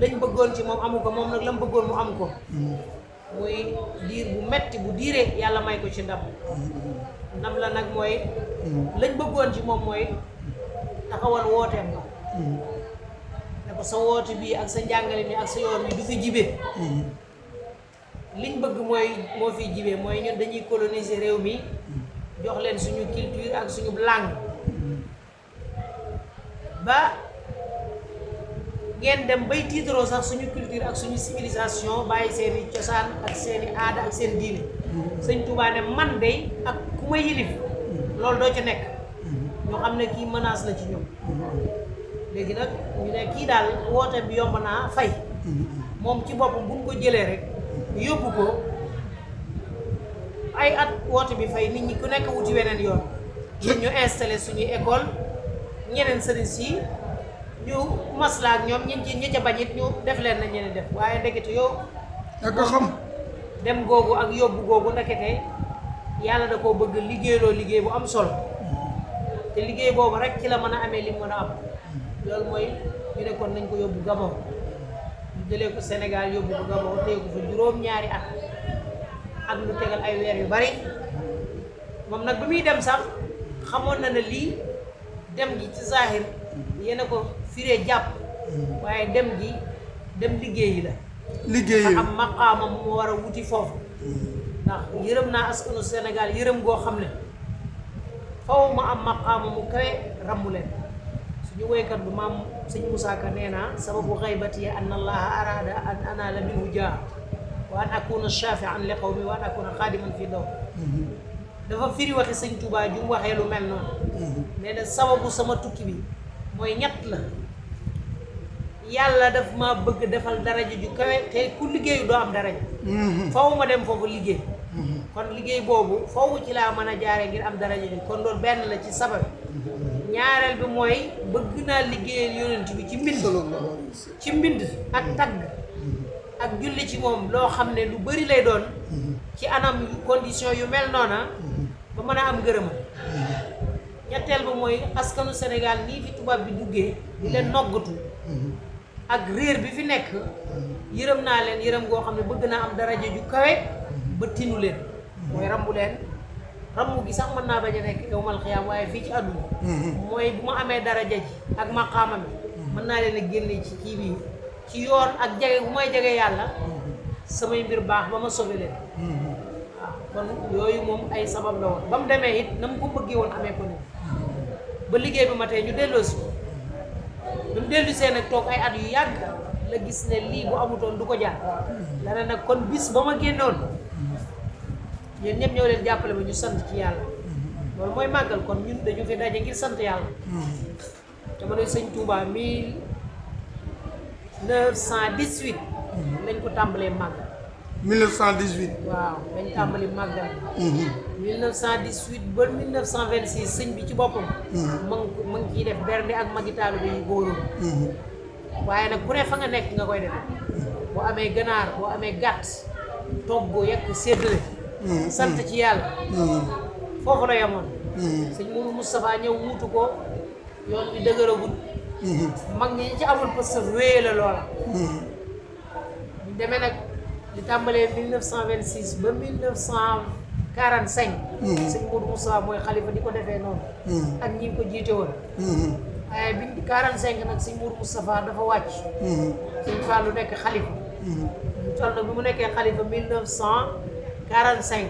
lañ bëggoon ci moom amu ko moom nag la mu bëggoon mu am ko muy diir bu metti bu diiree yàlla may ko ci ndam la nag mooy lañ bëggoon ci moom mooy taxawal wooteem la ne ko sa woote bii ak sa njàngale mi ak sa yoon wi du fi jibee liñ bëgg mooy moo fi jibee mooy ñun dañuy coloniser réew mi jox leen suñu culture ak suñu langue ba ngeen dem bay tiitaroo sax suñu culture ak suñu civilisation bàyyi seeni cosaan ak seeni aada ak seen diine sëñ Touba ne man de ak ku ma yilif loolu doo ca nekk ñoo xam ne kii menace la ci ñoom léegi nag ñu ne kii daal woote bi yomb naa fay moom ci boppam bu ñu ko jëlee rek yóbbu ko ay at woote bi fay nit ñi ku nekk wuti weneen yoon ñun ñu installé suñuy école ñeneen sëriñ si ñu maslaa ak ñoom ñi ca bañ it ñu def leen na ñeneen def waaye ndekete yow ak xam dem googu ak yóbbu googu ndekete yàlla da koo bëgg liggéeyloo liggéey bu am solo te liggéey boobu rek ci la mën a amee li mu mën a am loolu mooy ñu ne kon nañ ko yóbbu Gabon ñu jëlee ko Sénégal yóbbu ko Gabon téye ko fa juróom-ñaari at ak lu tegal ay weer yu bari moom nag bi muy dem sax xamoon na ne lii dem gi ci zahir yéen a ko firee jàpp waaye dem gi dem liggéeyi la liggéeyi am maqaama mu war a wuti foofu ndax yërëm naa askanu Sénégal yërëm goo xam ne faw ma am maqaama mu kawe rammu leen suñu woykat bu maam sëñ Moussa Ka nee naa sababu xaybati an allaha arada an anaala minhu jaa wa an akuna shafian li qawmi wa an akuna xaadiman fi daw dafa firi waxi sëñ Touba ju mu waxee lu mel noonu nee na sababu sama tukki bi mooy ñett la yàlla daf ma bëgg defal daraja ju kawe te ku liggéeyu doo am daraja faw ma dem foofu liggéey kon liggéey boobu faw ci laa mën a jaare ngir am daraja ju kon loolu benn la ci sabab ñaareel bi mooy bëgg naa liggéeyal yonent bi ci mbind ak tagg ak julli ci moom loo xam ne lu bari lay doon ci anam condition yu mel noona ba mën a am gërëma ñetteel ba mooy askanu Sénégal nii fi tubaab bi duggee di leen noggatu ak réer bi fi nekk yërëm naa leen yërëm goo xam ne bëgg naa am daraja ju kawe ba tinu leen mooy rambu leen rambu gi sax mën naa bañ a nekk yowmal xiyaam waaye fii ci àdduna mooy bu ma amee daraja ji ak maqaama bi mën naa leen a génne ci kii bi ci yoon ak jege bu may jege yàlla samay mbir baax ba ma sobe leen waaw kon yooyu moom ay sabab la woon ba mu demee it na mu ko bëggee woon amee ko ni ba liggéey bi ma tey ñu delloosi ko bi mu dellusee nag toog ay at yu yàgg la gis ne lii bu amutoon du ko jaar dana nag kon bis ba ma génnoon yéen ñëpp ñoo leen jàppale ba ñu sant ci yàlla loolu mooy màggal kon ñun dañu fi daje ngir sant yàlla te ma ne sëñ Touba 1918 lañ ko tàmbalee màggal 1918 waaw dañ tàmbali màggal 1918 ba 1926 sëñ bi ci boppam ma ngi ciy def bernde ak magitaalu bi góoroon waaye nag ku ne fa nga nekk nga koy defe boo amee ganaar boo amee gàtt togg yekk séddale sant ci yàlla foofu la yemoon sëñ Mourou Moustapha ñëw wuutu ko yoon bi dëgëragul mag ñi ci amul parce que wéye la loola ñu demee nag li tàmbalee 1926 ba 1945 sëñ Mourou Moustapha mooy xalifa di ko defee noonu ak ñi ko jiite woon waaye biñ 45 nag sëñ Mourou Moustapha dafa wàcc sëñ Fallou nekk xalifa ñu toll nag bi mu nekkee xalifa 1945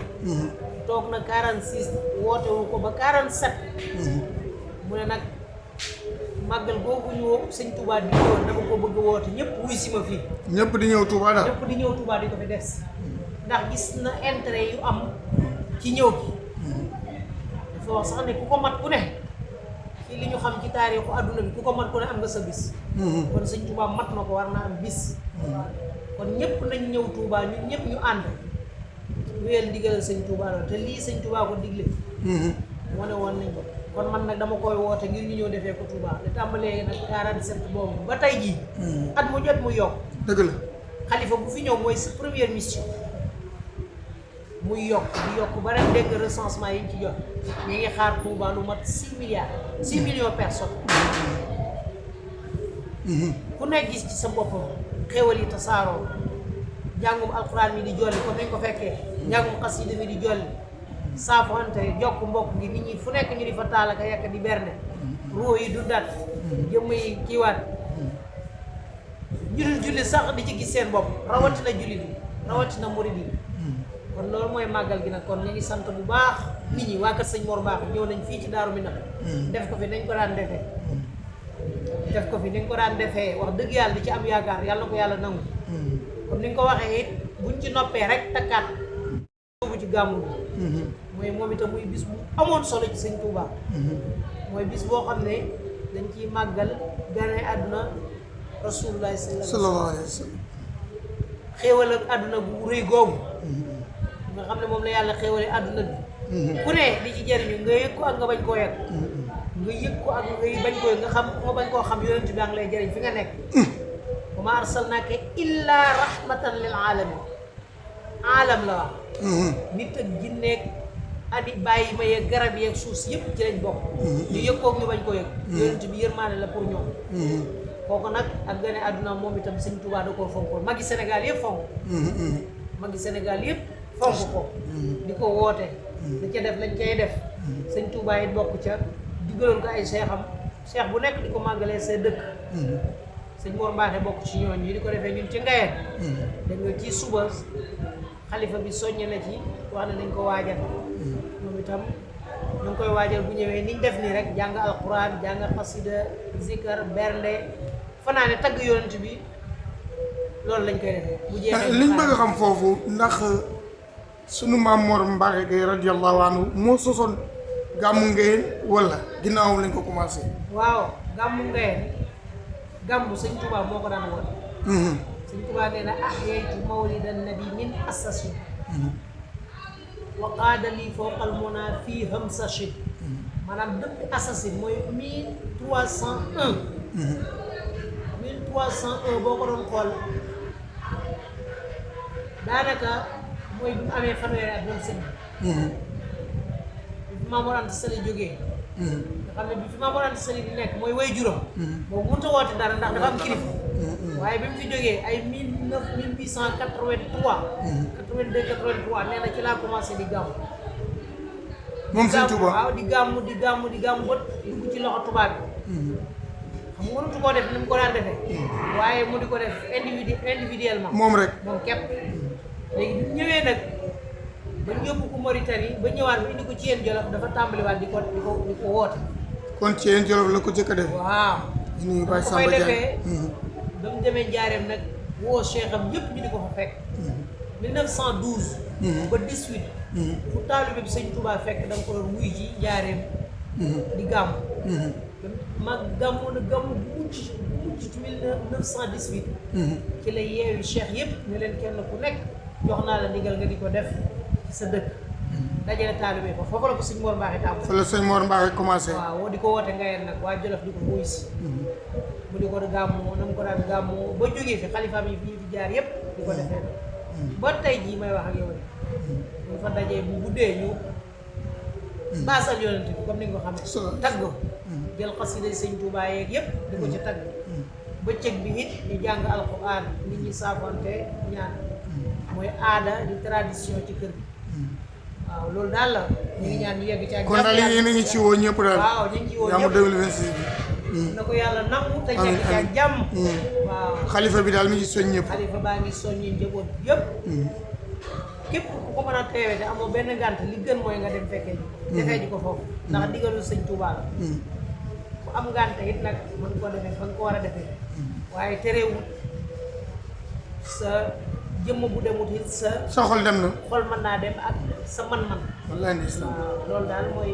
toog na 46 woote wu ko ba 47 mu ne nag màggal googu ñu sëñ Touba di woon dama ko bëgg woote ñëpp wuy si ma fii ñëpp di ñëw Touba daal ñëpp di ñëw Touba di ko fi des ndax gis na intérêt yu am ci ñëw gi dafa wax sax ne ku ko mat ku ne ci li ñu xam ci taarixu adduna bi ku ko mat ku ne am nga sa bis kon sëñ Touba mat na ko war naa am bis kon ñëpp nañ ñëw Touba ñun ñëpp ñu ànd wéyal digalal sëñ Touba la te lii sëñ Touba ko digle wane woon nañ ko kon man nag dama koy woote ngir ñu ñëw defee ko Touba li tàmbalee nag 47 boobu ba tey jii at mu jot mu yokk dëgg la xalifa bu fi ñëw mooy sa première mission muy yokk di yokk ba ren dégg recensement yi ñu ci jot ñu ngi xaar Touba lu mat 6 millions personnes ku nekk gis ci sa bopp xéwal yi tasaaroo njàngum alxuraan mi di jolli comme ni ñu ko fekkee njàngum xasida mi di jolli saafante jokk mbokk gi nit ñi fu nekk ñu di fa taalaka yàkk di berne ruu yi du dat jëmm yi kiiwaat julli sax di ci gis seen bopp rawatina julli bi rawatina murid yi kon loolu mooy màggal gi nag kon ñu ngi sant bu baax nit ñi waa kër sëñ Mor Mbaax ñëw nañ fii ci Daaru Minam def ko fi nañ ko daan defee wax dëgg yàlla di ci am yaakaar yàlla na ko yàlla nangu comme ni nga ko waxee it buñ ci noppee rek takkaat bu ci gàmmu bi mooy moom itam muy bis bu amoon solo ci sëñ Touba mooy bis boo xam ne dañ ciy màggal gane àdduna Rasulullah sallallahu alayhi wa sallam xéewal ak àdduna bu rëy googu nga xam ne moom la yàlla xéewale àdduna bi ku ne di ci jëriñu nga yëg ko ak nga bañ koo yëg nga yëg ko ak nga bañ koo yëg nga xam nga bañ koo xam yonent bi a ngi lay jëriñ fi nga nekk wa maa arsalnaaka illaa rahmatan lil alamin alam la wax nit ak jinneeg adi bàyyi ma yeeg garab yeeg suuf si yëpp ci lañ bokk ñu yëg koog ñu bañ koo yëg yonent bi yërmaane la pour ñoom kooku nag ak gane àdduna moom itam sëñ Touba da koo fonkoon magi Sénégal yëpp fonk magi Sénégal yëpp fonk ko di ko woote da ca def lañ cay def sëñ Touba it bokk ca digaloon ko ay seexam seex bu nekk di ko màggalee sa dëkk sëñ Mor Mbaaxe bokk ci ñooñ ñi di ko defee ñun ci Ngayeen dañ nga ci suba xalifa bi soññe na ci wax ne nañ ko waajal moom itam ñu ngi koy waajal bu ñëwee niñ def nii rek jàng alquran jàng xasida zikar bernde fanaane tagg yonent bi loolu lañ koy defee bu jeexee liñ bëgg a xam foofu ndax sunu maam Mor Mbaaxe Gaye radiyallahu anhu moo sosoon gàmmu Ngayeen wala ginnaawam lañ ko commencé waaw gàmmu Ngayeen gàmmu sëñ Touba moo ko daan woon sëñ Touba nee na ahyaytu mawlidan nabi min assasi wa qaada lii fawqal muna fii hamsachid maanaam depuis assasine mooy 1301 boo ko doon xool daanaka mooy bi mu amee fanweeri at moom sëñ bi fi Maam Mor Anta Sali jógee nga xam ne bi fi Maam Mor Anta Sali di nekk mooy way juróom boobu mënut a woote dara ndax dafa am kilifa waaye bi mu fi jógee ay 1883 82 83 nee na ci laa commencé di gàmm moom sëñ Touba waaw di gàmm ba dugg ci loxo tubaab bi xam nga mënatu koo def ni mu ko daan defee waaye mu di ko def individuellement moom rek moom képp léegi bi ñëwee nag ba ñu yóbbu ko Mauritanie ba ñëwaat ba indi ko ci yéen Jolof dafa tàmbaliwaat di ko woote kon ci yéen Jolof la ko jëkk a def waaw ñu Baye ko Samba fay Diagne defee ba mu demee Njaareem nag woo cheikh am yëpp ñu di ko fa fekk 1912 ba 18 fu taalibe bi sëñ Touba fekk da nga ko doon wuy ji Njaareem di gàmm ma gàmmu na gàmmu bu mucc ci 1918 ci la yeewi cheikh yëpp ne leen kenn ku nekk jox naa la ndigal nga di ko def sa dëkk dajale taalibe fa foofu la ko sëñ Mor Mbaaxe tàmm fa la sëñ Mor Mbaaxe commencé waaw di ko woote Ngayeen nag waa Jolof di ko wuy si mu di ko gàmmu na mu ko daan gàmmu ba jógee fi xalifaam yi fi jaar yëpp di ko defee ba tey jii may wax ak yow ñu fa dajee bu guddee ñu baasal yonent bi comme ni nga ko xamee tagg jël xasida sëñ Touba yeeg yëpp di ko ci tagg bëccëg bi it ñu jàng alquran nit ñi saafante ñaan mooy aada di tradition ci kër gi waaw loolu daal la ñu ngi ñaan ñu yegg ci ak kon daal yéen a ngi ci woo ñëpp daal waaw ñu ngi ci woo jàmm ñëpp 2026 bi na ko yàlla nangu te yegg ci ak jàmm waaw xalifa bi daal mi ngi soñ ñëpp xalifa baa ngi soññi njaboot yëpp képp ku ko mën a teewee te amoo benn gànt li gën mooy nga dem fekkee ji defee ji ko foofu ndax digalu sëñ Touba la ku am gànt it nag mën ko defee fa nga ko war a defee waaye terewul sa jëmm bu demut it sa xol dem na xol mën naa dem ak sa man-man wallaay ndeysaan. loolu daal mooy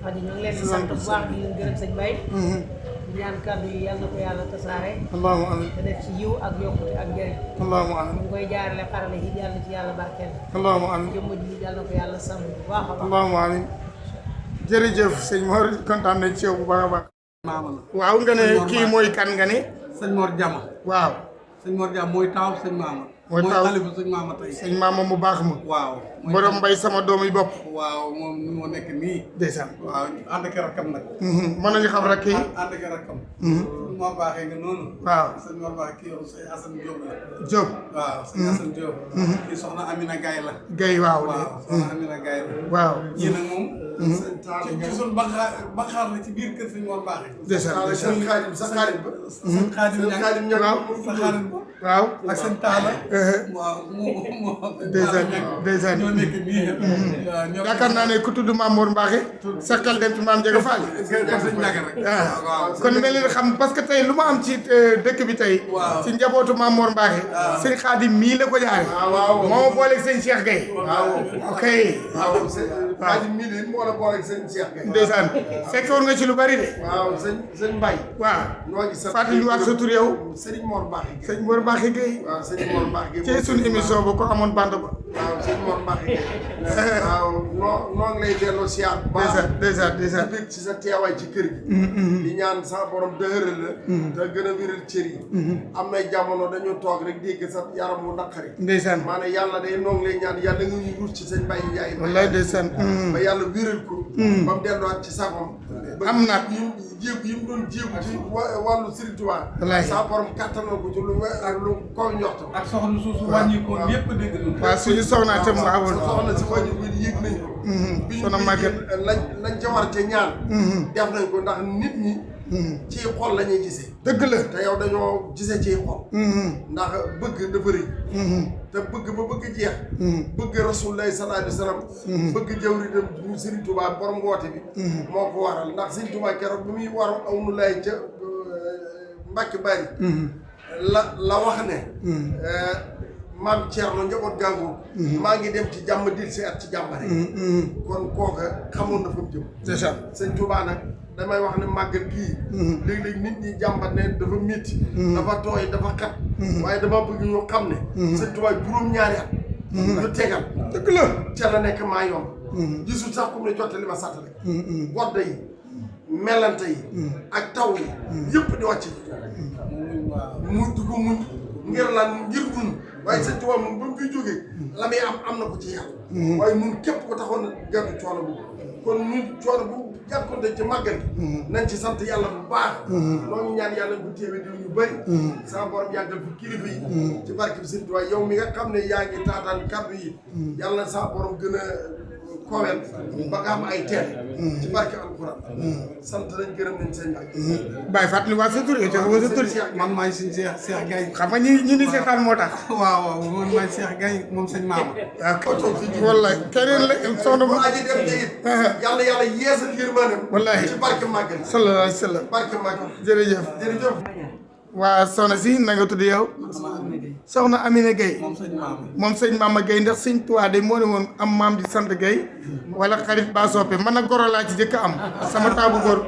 wax ji ñu ngi leen di sant bu baax di leen gërëm sëñ Baye. di ñaan kàddu yi yàlla na ko yàlla tasaare. allahumma amiin. te def ci yiw ak yokkute ak njëriñ. allahumma amiin. ñu ngi koy jaarale xarale yi yàlla ci yàlla barkeel. allahumma amiin. jëmm ji yàlla na ko yàlla sàmm bu baax a baax. allahumma amiin. jërëjëf sëñ Mor kontaan nañ ci yow bu baax a baax. waaw nga ne kii mooy kan nga ne. sëñ Mor Jama. waaw. sëñ Mor Jama mooy taaw sëñ Maama. mooy taaw xalifa sëñ Maama tey. sëñ Maama mu baax ma. waaw. borom mbay sama doom yi bopp. waaw moom moo nekk nii. ndeysaan. waaw ànd ak rakkam nag. mën nañu xam rek kii. ànd ak rakkam. Mor baaxee nga noonu. waaw sëñ Mor baaxee kii yow sëñ Assane Diop la. Diop. waaw sëñ Assane Diop. kii soxna Amina Gaye la. Gaye waaw. waaw soxna Amina Gaye la. waaw ñii nag moom. ci suñu baxaar la ci biir kër sëñ Mor baaxee. ndeysaan sëñ Xaadim sa xaadim ba. sëñ Xaadim ña waaw sa xaadim ba. waaw ak sëñ Taala. waaw moo ndeysaan ñoo nekk nii. waaw ñoo yaakaar naa ne ku tudd Maam Mor Mbaaxe sa xel dem ci Maam Ndiaga Fall. sëñ Ndiaga rek. waaw kon mel ni xam parce que tey lu ma am ci dëkk bi tey. ci njabootu Maam Mor Mbaaxe. sëñ Xaadim mii la ko jaare. moo ma booleeg sëñ Cheikh Gueye. ok. waaw Xaadim mii de moo la booleeg sëñ Cheikh Gueye. ndeysaan fekkoon nga ci lu bari de. waaw sëñ Mbaye. waaw noo ngi sant fàttaliwaat sa tur yow. Sëriñ Mor Mbaaxe. sëñ Mor Mbaaxe Gueye. waaw sëñ Mor Mbaaxe Gueye. ci suñu émission ba ko amoon bande ba. waaw sëñ Mor Mbaaxe Gueye. waaw noo ngi lay delloo siyaar bu baax. ndeysaan di bëgg ci sa teewaay ci kër gi. di ñaan sa borom dëhëral la. te gën a wéral cër yi. am nay jamono dañu toog rek dégg sa yaram mu naqari. ndeysaan maanaam yàlla day noo ngi lay ñaan yàlla nga ñu ruus ci sëñ Mbaye Ndiaye. wallaay ndeysaan. ba yàlla wéral ko. ba mu delluwaat ci sagom. am naat jéegu yi mu doon jéegu ci wàllu Serigne Touba. wallaay sa borom kattanal ko ci lu kaw njortam. ak soxna suusu wàññi ko yëpp dégg nañu. waaw suñu soxna itam mu awoon. soxna si wàññi ko yëg nañ ko. soxna Maguette lañ ca war ca ñaan. def nañ ko ndax nit ñi. ci xol la ñuy gisee. dëgg la te yow dañoo gisee ci xol. ndax bëgg dafa rëy. te bëgg ba bëgg jeex. bëgg Rasulullah sallallahu alayhi wa sallam. bëgg jawri dem mu Serigne Touba borom woote bi. moo ko waral ndax Serigne Touba keroog bi muy waral aw nu lay ca Mbàkke Bari. la wax ne. maam Thierno njaboot gàngoor. maa ngi dem ci jàmm dil si at ci jàmm rek. kon kooka xamoon na fa mu jëm. c'est ça sëñ Touba nag damay wax ne màggal gii. léeg-léeg nit ñi jàmbat ne dafa métti. dafa tooy dafa xat. waaye dama bëgg ñu xam ne. sëñ Touba juróom-ñaari at. lu tegal. dëgg la ca la nekk maa yomb. gisul sax ku ne jottali ma sàtt rek. godda yi melante yi. ak taw yi. yëpp di wàcc. mu di ko muñ ngir lan ngir dund. waaye sëñ Touba moom ba mu fiy jógee. la muy am na ko ci yàlla. waaye ñun képp ko taxoon na gàddu coono bu kon ñun coono bu jàkkoonte ci màggal gi. nañ ci sant yàlla bu baax. noo ngi ñaan yàlla bu téewee di ñu bëri. sama borom yàggal fi kilifa yi. ci barke bi sëñ Touba yow mi nga xam ne yaa ngi taataan kàddu yi. yàlla sama borom gën a kowel ba nga am ay teel. ci barke alxuraan. sant nañ gërëm nañ seen Baye. Baye fàttali waa sa tur yow joxe sa tur. man maay sëñ Cheikh Gaye. xam nga ñi ni seetaan moo tax. waaw man maay Cheikh Gaye moom sëñ Maama. waaw wallaay keneen la soxna bu aji dem te it. yàlla yeesal yërmaaneem. wallaay ci barke màggal. sallallahu alayhi wa sallam. barke màggal. jërëjëf. jërëjëf. waa soxna si na nga tudd yow. soxna Amina Gueye. moom sëñ Maama Gueye ndax sëñ Tuubaa de moo ne woon am maam di sant Gueye. wala xarit ba soppe man nag goro laa ci jëkk am. sama taabu góor.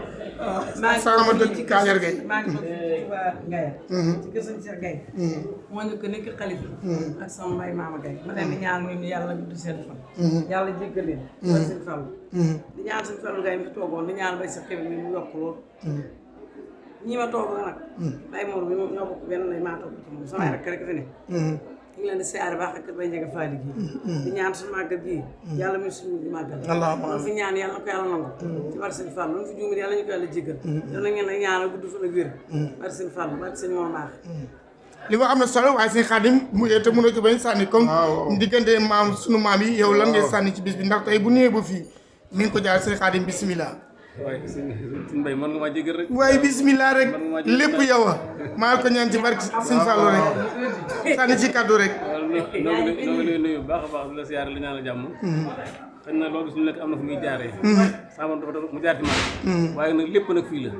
sama dëkk Kaajar Gueye. maa ngi toog Touba Ngaye. ci kër sëñ Cheikh Gueye. moo ñu ko nekk xalifa. ak sama mbay Maama Gueye. ma leen di ñaan ñu ni yàlla gudd seen fan. yàlla jéggal leen. ak sëñ Fallu. di ñaan sëñ Fallu Gueye mi fi toogoon di ñaan bay sa xew mi mu yokk lool. ñi ma toog nag. Baye Mor bi moom ñoo bokk benn lay maa toog ci moom samay rakk rek fi ne. ñu ngi leen di siyaare baax ak Baye Ndiaga Fall gi. di ñaan suñu màggal gii. yàlla muy suñu di màggal. lu fi ñaan yàlla na ko yàlla nangu. ci barke sëñ Fall lu fi juumit yàlla ñu ko yàlla jéggal. dana ngeen ay ñaanal gudd fan ak wér. barke sëñ Fall barke sëñ Mor Naax. li ma am na solo waaye sëñ Xaadim mu te mën a ci bañ sànni comme diggante maam sunu maam yi yow lan ngay sànni ci bis bi ndax tey bu ñëwee ba fii mi ngi ko jaar sëñ Xaadim bisimilah. waaye sëñ Mbaye mën nga maa jégal rek. waaye bisimilah rek lépp yow a maa ko ñaan ci barke sëñ Fallou rek sànni ci kàddu rek. noo ngi lay nuyu bu baax a baax di la siyaare la ñaanal jàmm. xëy na loolu suñu nekk am na fu muy jaaree. sama dafa mu jaar ci man. waaye nag lépp nag fii la.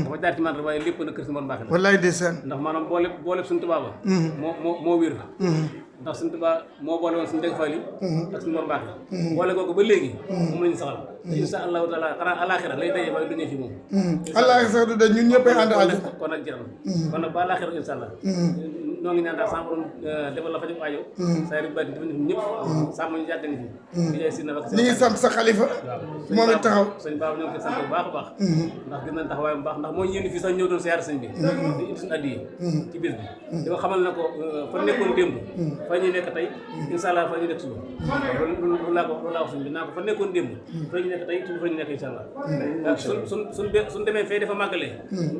dafa jaar ci man rek waaye lépp nag kër si Mor Mbacke la. wallaay ndeysaan. ndax maanaam boole suñu tubaab ba. moo wér. ndax suñu Tuubaa moo boole woon suñu dëgg fali ak suñu Mor Mbacke boole googu ba léegi moom la ñu saxal te insha allahu taala xanaa alaxira lay daje waaye duñu fi moom alaxira sax du de ñun ñëppay ànd àjjana kon nag jeex na kon nag ba alaxira insha allah noo ngi ñaan daal sama borom defal la faju aajo saa yu bari dafa ñëpp sàmm ñu yàgg ni fi di jaay sina ñu ngi sant sa xalifa moom it taxaw sëñ Ba ñoo ngi koy sant bu baax a baax ndax gën nañ taxawaay bu baax ndax moo ñëw fii sax ñëw doon siyaar sëñ bi di indi suñu addiya ci bis bi dama xamal na ko fa nekkoon démb fa ñuy nekk tey insha allah fa ñuy nekk suba loolu laa ko sëñ bi naa ko fa nekkoon démb fa ñu nekk tey suba fa ñu nekk insha allah suñ demee fee dafa màggalee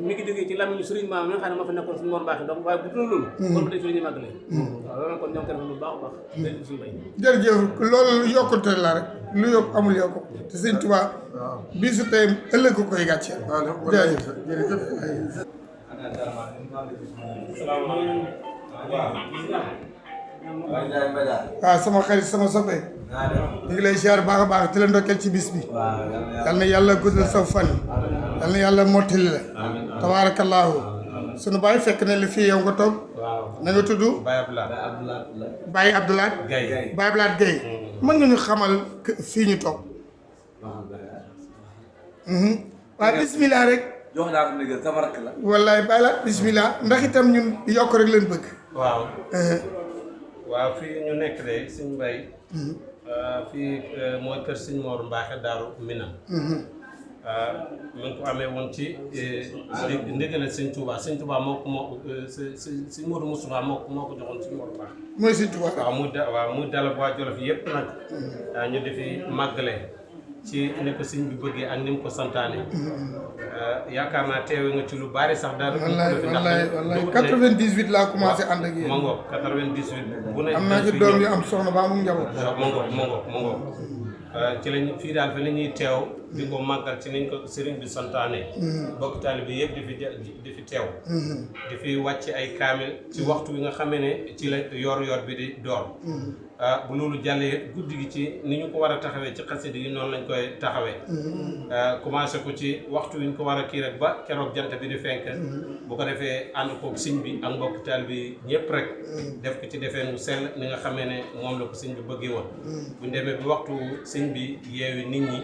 mi ngi jógee ci lamiñu sëriñ maam mi nga xam ne moo fa nekkoon suñu Mor Mbacke donc waaye bu dul loolu kon ba tey fi la ñuy màggalee waaw loolu kon ñoo ngi koy def lu baax a baax dañ suñu bay jërëjëf loolu yokkute la rek lu yokk amul yokku te sëñ Tuubaa bii su tey ëllëg ko koy gàcce jërëjëf waaw sama xarit sama soppe ñu ngi lay ziar baax a baax di la ndokkeel ci bis bi yal na yàlla guddal sa fan yal na yàlla mottali la tabaarakallaahu sunu baay fekk na li fii yow nga toog na nga tudd Baye Abdoulaye Baye Abdoulaye Gueye mën nga ñu xamal fii ñu toog waaw bismillah rek jox naa ko ndigal sama rakk la wallaay Baye la bismillah ndax itam ñun yokk rek leen bëgg waaw fii ñu nekk de suñ mbay fii mooy kër Sëñ Mor Mbacke Daaru Minam mi ngi ko amee woon ci ndigal Sëñ Touba Sëñ Touba moo ko Sëñ Modou Moustapha moo ko joxoon Sëñ Mor Mbacke mooy Sëñ Touba waaw muy dalal waa Jolof yëpp nag ñu defi màggale ci ni ko sëñ bi bëggee ak ni mu ko santaane yaakaar naa teewe nga ci lu bari sax daal wallaay 98 laa commencé ànd ak yéen ma ngoog 98 bu ne am naa ci doom yu am soxna ba mu njaboot ma ngoog ci lañ fii daal fa la ñuy teew di ko màggal ci niñ ko sëriñ bi santaane bokk taalibe bi yëpp di fi teew di fi wàcc ay kaamil ci waxtu wi nga xamee ne ci la yor bi di door bu loolu jàllee guddi gi ci ni ñu ko war a taxawee ci xasida yi noonu lañ koy taxawee commencé ko ci waxtu wi ñu ko war a kii rek ba keroog jant bi di fenk bu ko defee ànd koog sëñ bi ak mbokk taalibe bi ñëpp rek def ko ci defee mu sell ni nga xamee ne moom la ko sëñ bi bëggee woon buñ demee bi waxtu sëñ bi yeewi nit ñi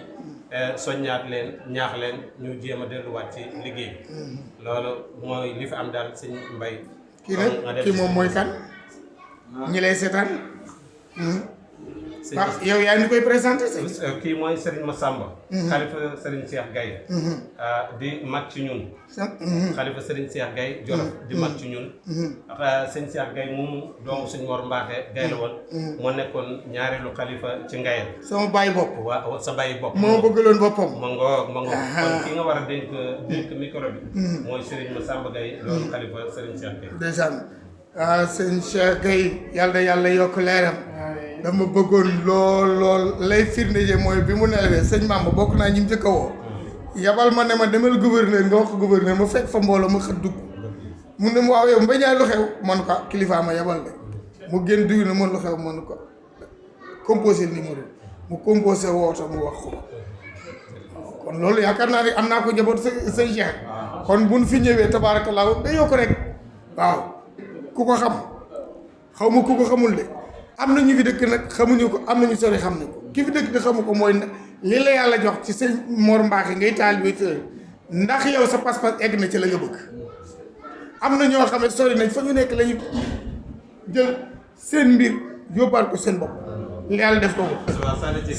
soññaat leen ñaax leen ñu jéem a delluwaat ci liggéey bi loolu mooy li fi am daal sëñ Mbay kii nag kii moom mooy kan ñi lay seetaan yow yaa ngi koy présenté kii mooy Serigne Massamba xalifa Serigne Cheikh Gaye di mag ci ñun xalifa Serigne Cheikh Gaye Jolof di mag ci ñun sëñ Cheikh Gaye moomu doomu Sëñ Mor Mbacke Gaye la woon moo nekkoon ñaareelu xalifa ci Ngayel sama bàyyi bopp waaw sa bàyyi bopp moo bëggaloon boppam ma ngoog kon ki nga war a dénk micro bi mooy Serigne Massamba Gaye loolu xalifa Serigne Cheikh Gaye ndeysaan waaw sëñ Cheikh Gaye yàlla yokk leeram dama bëggoon lool lay firnde je mooy bi mu nelawee sëñ Mamba bokk naa ñi mu njëkk a woo yabal ma ne ma demal gouverneur nga wax ko gouverneur ma fekk fa mbooloo ma xët dugg mu ne mu waaw yow mbañaay lu xew man ko kilifa ma yabal de mu génn dugg na man lu xew man ko composé numéro mu composé wooto mu wax ko kon loolu yaakaar naa ne am naa ko njaboot sëñ Cheikh kon buñ fi ñëwee tabaarakallaa day yokk rek waaw ku ko xam xaw ma ku ko xamul de am na ñu fi dëkk nag xamuñu ko am na ñu sori xam ne ko ki fi dëkk di xamu ko mooy li la yàlla jox ci sëñ Mor Mbacke ngay taalibe ndax yow sa pas-pas egg na ci la nga bëgg am na ñoo xam ne sori nañ fa ñu nekk la ñu jël seen mbir yóbbaal ko seen bopp li yàlla def ko ko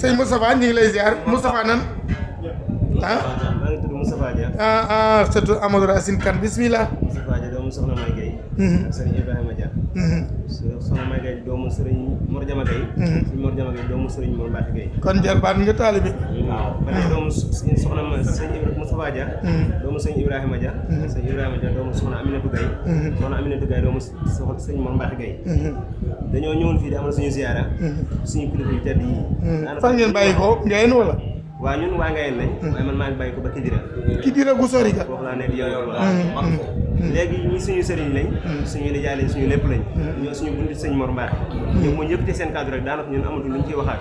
sëñ Moustapha ñu ngi lay ziar Moustapha nan surtout Amadou Racine Kane bismillah soxna May Gueye sëriñ Ibrahima Dia soxna May Gueye doomu sëriñ Mor Jama Gueye sëriñ Mor Jama Gueye doomu sëriñ Mor Mbacke Gueye kon jarbaat nga taalibe waaw ba tey doomu soxna sëriñ Moustapha Dia doomu sëriñ Ibrahima Dia sëriñ Ibrahima Dia doomu soxna Aminata Gueye soxna Aminata Gueye doomu sëriñ Mor Mbacke Gueye dañoo ñëwoon fii di amal suñu ziyaara suñu kilifa yu tedd yi fan ngeen bàyyi ko ngeen wala waaw ñun waa Ngayeen lañ waaye man maa ngi bàyyi ko ba Kidira gu sori ka foofu laa nekk yow léegi ñi suñu sëriñ lañ suñu nijaay lañ suñu lépp lañ ñoo suñu bunti sëñ Mor Mbacke ñoom moo yëkkati seen kàddu rek daanaka ñun amatuñ lu ñu ciy waxaat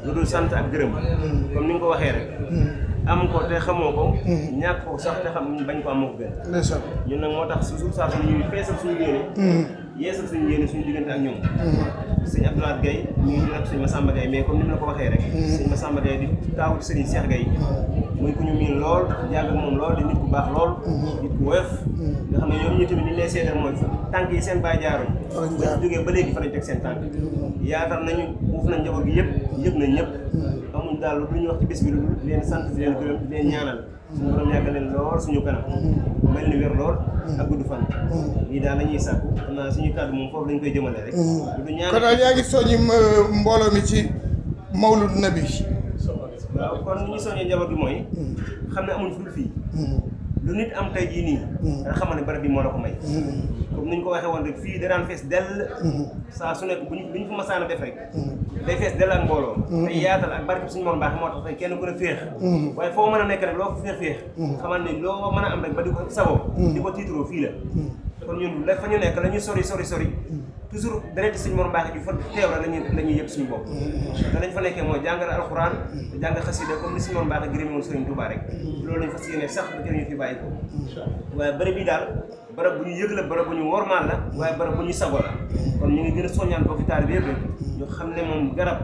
lu dul sant ak gërëm comme ni nga ko waxee rek am ko te xamoo ko ñàkk ko sax te xam bañ ko am moo ko gën ñun nag moo tax su saa su ñuy feesal suñu yéene yeesal suñu yéene suñu diggante ak ñoom sëñ Abdoulaye Gaye ñu ngi rek sëñ Massamba Gaye mais comme ni mu la ko waxee rek sëñ Massamba Gaye di taawut sëriñ Cheikh Gaye muy ku ñu miin lool jàng ak moom lool di nit ku baax lool nit ku woyof nga xam ne ñoom ñu tamit ni lay seetal mooy tànk yi seen baay jaaroon ba ñu jógee ba léegi fa lañ teg seen tànk yaatal nañu uuf nañ njaboot gi yëpp yëg nañ ñëpp amuñ daal lu ñu wax ci bis bi lu leen sant di leen gërëm di leen ñaanal suñu borom yàggal leen lool suñu kanam mel ni wér lool ak gudd fan lii daal la ñuy sàkku xam naa suñu kàddu moom foofu lañ koy jëmale rek du ñaan kon daal yaa ngi soññi mbooloo mi ci mawlud nabi waaw kon li ñu soññee njaboot gi mooy xam ne amuñ ful fii lu nit am tey jii nii nga xamal ne barab bi moo la ko may comme ni ñu ko waxee woon rek fii da daan fees dell saa su nekk bu ñu fa masaan a def rek day fees dell ak mbooloo te yaatal ak barke suñu Mor Mbacke moo tax tey kenn ku ne féex waaye foo mën a nekk rek loo ko féex xamal ne loo mën a am rek ba di ko sagoo di ko tiitaroo fii la kon ñun la fa ñu nekk la ñuy sori toujours deret suñu Mor Mbacke bi fa teew rek la ñuy yëpp suñu bopp te lañ fa nekkee mooy jàngal alxuraan te jàng xasida comme ni suñu Mor Mbacke gërëme woon Sëriñ Touba rek loolu lañ fas yéene sax ba kër ñu fi bàyyi ko waaye bërëb bi daal barab bu ñu yëg la barab bu ñu wormaal la waaye barab bu ñu sago la kon ñu ngi gën a soññaan bokki taalibe bi yëpp ñu xam ne moom garab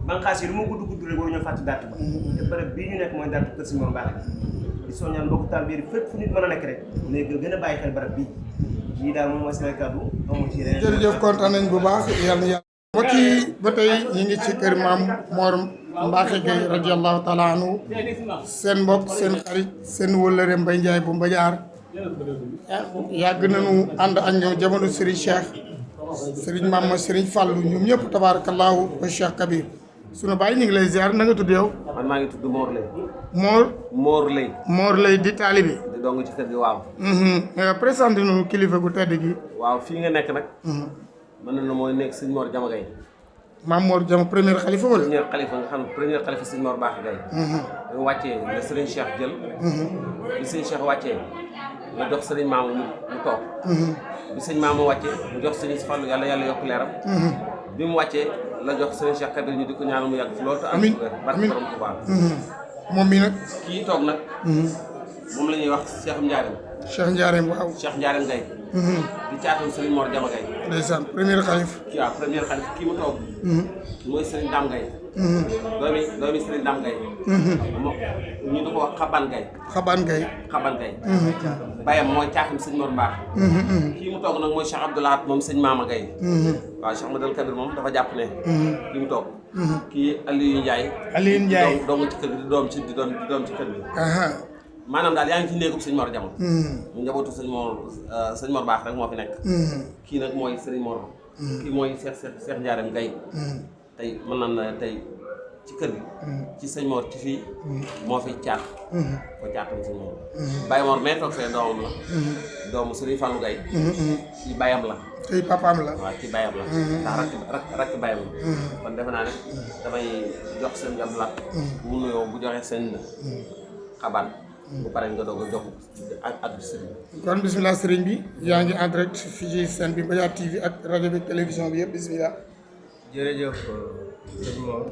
banqaas yi lu mu gudd rek waruñoo fàtte dàtt ba te barab bii ñu nekk mooy dàtt kër suñu Mor Mbacke di soññaan bokki taalibe bi fépp fu nit mën a nekk rek léegi gën a bàyyi xel barab bii lii daal moom mooy sama kàddu amu ci yeneen jërëjëf kontaan nañ bu baax yàlla na yàlla mbokk yi ba tey ñu ngi ci kër maam Mor Mbacke Gaye radiyallahu taala anhu seen mbokk seen xarit seen wëllëre Mbaye Ndiaye bu Mbadiar yàgg nañu ànd ak ñoom jamono Serigne Cheikh Serigne Mama Serigne Fallou ñoom ñëpp tabarakallahu wa Cheikh Kabir sunu baay ñu ngi lay ziar na nga tudd yow. man maa ngi tudd Mor Lay. Mor Lay. Mor Lay di taalibe. di dong ci kër gi waaw. présenté nañu kilifa gu tedd gi. waaw fii nga nekk nag. mën na la mooy nekk sëñ Mor Jama Gaye. maam Mor Jama premier xalifa wala. premier xalifa nga xam premier xalifa sëñ Mor Mbacke Gaye. dañu wàccee la Serigne Cheikh jël. bi sëñ Cheikh wàccee la jox Serigne Mamou mu toog. bi sëñ Mamou wàccee mu jox Serigne Fallou yàlla yokk leeram. bi mu wàccee la jox Serigne Cheikh Kabir ñu di ko ñaanal mu yàgg fi loolu te am barke borom Tuubaa moom mi nag kii toog nag moom la ñuy wax Cheikh Ndiarème waaw Cheikh Ndiarème Gaye di caatam Serigne Mor Jama Gaye ndeysaan premier xalif waaw premier xalif kii mu toog mooy Serigne Dame Gaye doomi Serigne Dame Gaye ñu di ko wax Xaban Gaye bayam mooy caatam sëñ Mor Mbacke kii mu toog nag mooy Cheikh Abdoulahat moom sëñ Mama Gaye waaw Cheikh Madal Kabir moom dafa jàpp ne kii mu toog kii Aliou Ndiaye doomu ci kër gi di doom ci kër gi maanaam daal yaa ngi ci néegub sëñ Mor Jama mu njabootu sëñ Mor Mbacke rek moo fi nekk kii nag mooy Serigne Mor kii mooy Cheikh Ndiarème Gaye tey mën naan na tey ci kër gi ci sëñ Mor ci fii moo fi caat ko caatam sëñ Mor Baye Mor mais toog fee doomam la doomu Serigne Fallou Gaye ci bayam la ci papaam la waaw ci bayam la ndax rakk bayam la kon defe naa ne damay jox seen jàmbalaat mu nuyoo bu joxee seen xabaar bu pare nga doog a jox ak sëriñ kon bismillah sëriñ bi yaa ngi en direct fii ci seen bi Mbadiar TV ak rajo bi télévision bi yëpp bismillah jërëjëf sëñ Mor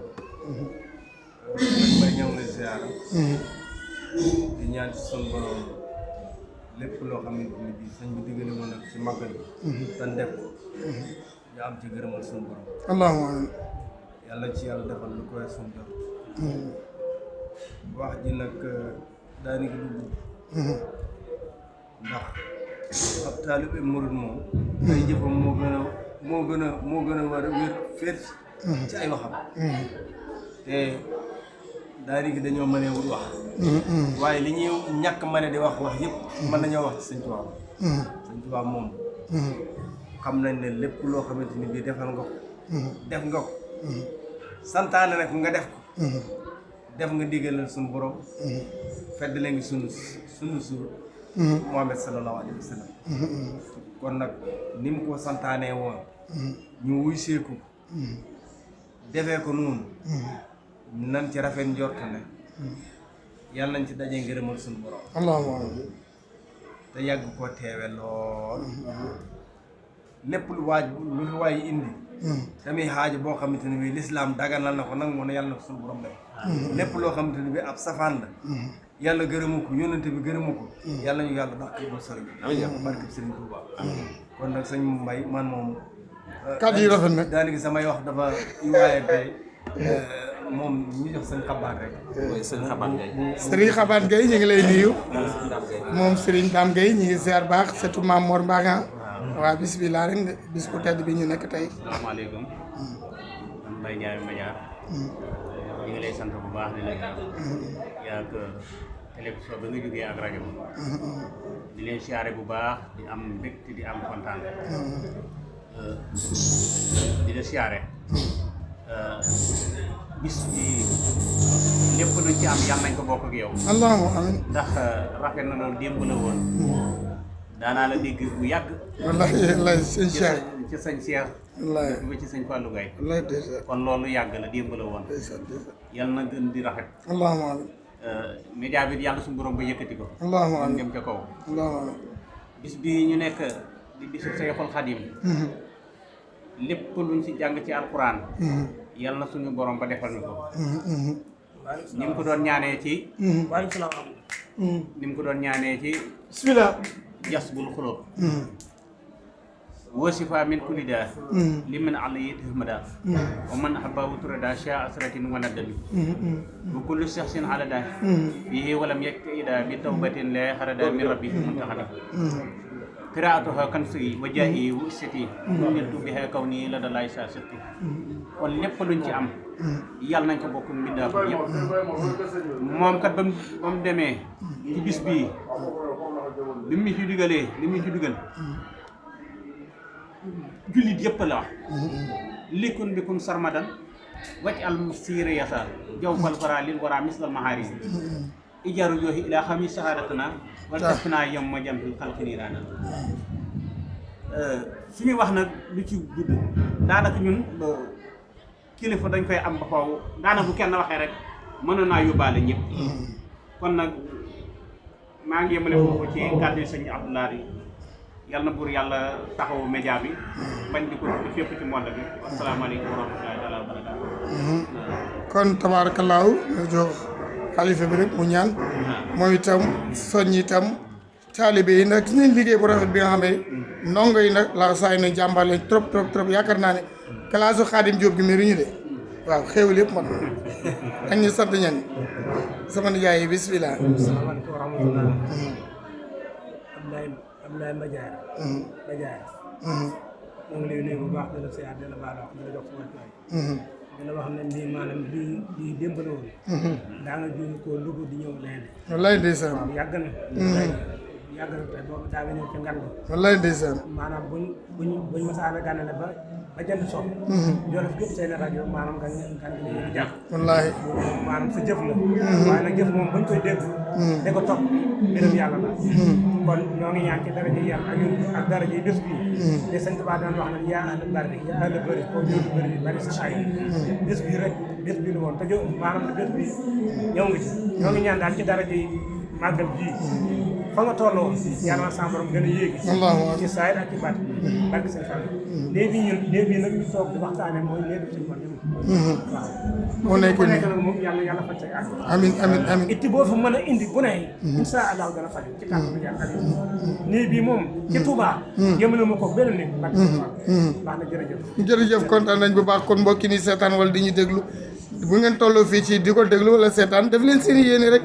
may ñëw la ziara di ñaan ci sun borom lépp loo xamante ni bii sëñ bi diggale woon nag ci màggal bi tan def ñu am ci gërëmal sun borom allahumma yàlla ci yàlla defal lu koy sun jox wax ji nag daanaka dugg ndax ab taalibe murid moom ay jëfam moo gën a war a wér féet ci ay waxam te daanaka dañoo mënee wut wax waaye li ñuy ñàkk mëne di wax yëpp mën nañoo wax ci Sëñ Tuubaa Sëñ Tuubaa moom xam nañ ne lépp loo xamante ni bii defal nga ko def nga ko santaane nag nga def ko def nga diggalal suñu borom fedd la ngi sunu suur Muhammad sallallahu alayhi wa sallam kon nag ni mu ko santaanee woon ñu wuy seeku defee ko noonu nan ci rafet njort ne yàlla nañ ci dajee ngërëmal suñu borom allahumma te yàgg koo teewe lool lépp lu waay indi tamit xaaj boo xamante ne bii lislaam daganal na ko nag moo ne yàlla na ko suñu borom def lépp loo xamante ne bii ab safaan la yàlla gërëmu ko yónnante bi gërëmu ko yàlla ñu yàlla dax ko sori amiin barke Serigne Touba kon nag sëñ Mbaye man moom. kàddu yi rafet na daanaka samay wax dafa waaye tey moom ñu jox sëñ Xabaan rek. mooy sëñ Xabaan Gaye. Serigne Xabaan Gaye ñu ngi lay nuyu. moom Serigne Dame Gaye ñu ngi ziar baax surtout Maam Mor Mbaga. waaw bisimilah rek bis bu tedd bi ñu nekk tey. asalaamaaleykum. man Mbaye Ndiaye Madiar. ñu ngi lay sant bu baax di la yaa ak télévision ba nga jógee ak rajo bi. di leen siyaare bu baax di am mbégte di am kontaan. di la siyaare. bis bi lépp luñ ci am yàlla nañ ko bokk ak yow. allahumma amiin. ndax rafet na loolu démb la woon. daanaa la dégg bu yàgg. wallaahi wallaahi sëñ Cheikh. ci sëñ Cheikh. wallaahi ba ci sëñ Fallou Gaye. wallaahi dèjà. kon loolu yàgg la démb la woon. yal na gën di rafet. allahumma amiin. média bi yàlla suñu borom ba yëkkati ko. allahumma amiin dem ca kaw. allahumma amiin. bis bi ñu nekk di bisu Seexul Xadim. lépp luñ ci jàng ci alquran. yal na suñu borom ba defal ñu ko. ni mu ko doon ñaanee ci. waaleykum salaam. ni mu ko doon ñaanee ci. bismillah. jasbul xulóob. wasifa min kulli daa. liman alayhi tahmada. wa man ahabba turada sha asratin wa nadami. wa kullu shakhsin ala daa. bihi walam yakida bi tawbatin la harada min rabbi muntaxada. qiraatuha kan suyi wa jaayi wa siti niltu biha kaw nii la dalay sa sëtti kon lépp luñ ci am yàlla nañ ko bokk mbindaa ko yëpp moom kat ba mu demee ci bis bii li mu ci digalee li mu ci digal jullit yëpp la wax likun bikun sarmadan wacc al siire yasa jaw bal fara lil wara mislal mahari ijaaru jooxi ilaa xam yi saxaadatana wala def naa yem ma jam fil xalqi niiraana suñuy wax nag lu ci gudd daanaka ñun kilifa dañ koy am ba faw daanaka bu kenn waxee rek mën naa yóbbaale ñëpp kon nag maa ngi yemale foofu ci kàddu sëñ Abdoulaye yal na buur yàlla taxawu média bi bañ di ko di fépp ci monde bi asalaamaaleykum wa rahmatullahi taala wa barakaatu kon tabaarakallaahu jox xalifa bi rek mu ñaan moom itam soññ itam taalibe yi nag gis nañ liggéey bu rafet bi nga xam ne ndongo yi nag la saa yi nañ jàmbaar leen trop trop trop yaakaar naa ne classe Xaadim Jóob gi mériñu de waaw xéewal yëpp man ak ñu sant ñan sama nijaay yi bismillah. asalaamaaleykum wa rahmatulah. Abdoulaye Madiar. Madiar. maa ngi lay nuyu bu baax di la siyaar di la baal wax di la jox sama waay. di la wax ne lii maanaam lii démb la woon. daa nga jóge ko Louga di ñëw Leene. wallaay ndeysaan. waaw yàgg na. yàgg na tey boobu daa nga ñëw ci ngan bi. wallaay ndeysaan. maanaam buñ masaana gànnale ba jënd sox. jolof gépp seen rajo maanaam nga di jàpp. wallaahi. maanaam sa jëf la. waaye nag jëf moom bañ koy dégg. da ko topp mbirum yàlla la. kon ñoo ngi ñaan ci daraja yàlla ak daraja yi bés bi. te sëñ Tuubaa daan wax ne yaa ahla bari yaa ahla bari koo ñëw bëri bari sa ay bés bi rek bés bi la woon te jo maanaam bés bi ñëw nga ci ñoo ngi ñaan daal ci daraja yi màggal bii fa nga tolloo yàlla na sa borom gën a yéegi ci saayir ak ci baat barke seen fan léegi nag ñu toog di waxtaane mooy léegi suñu kon waaw moo nekk nag moom yàlla faj say ak amiin amiin amiin itti boo fa mën a indi bu ne insha Allah dana faj ci kàddu bi yàlla nii bii moom ci Touba yëmale ma ko benn nit barke baax na jërëjëf kontaan nañ bu baax kon mbokki ni seetaan wala di ñu déglu bu ngeen tolloo fii ci di ko déglu wala seetaan def leen seen yéene rek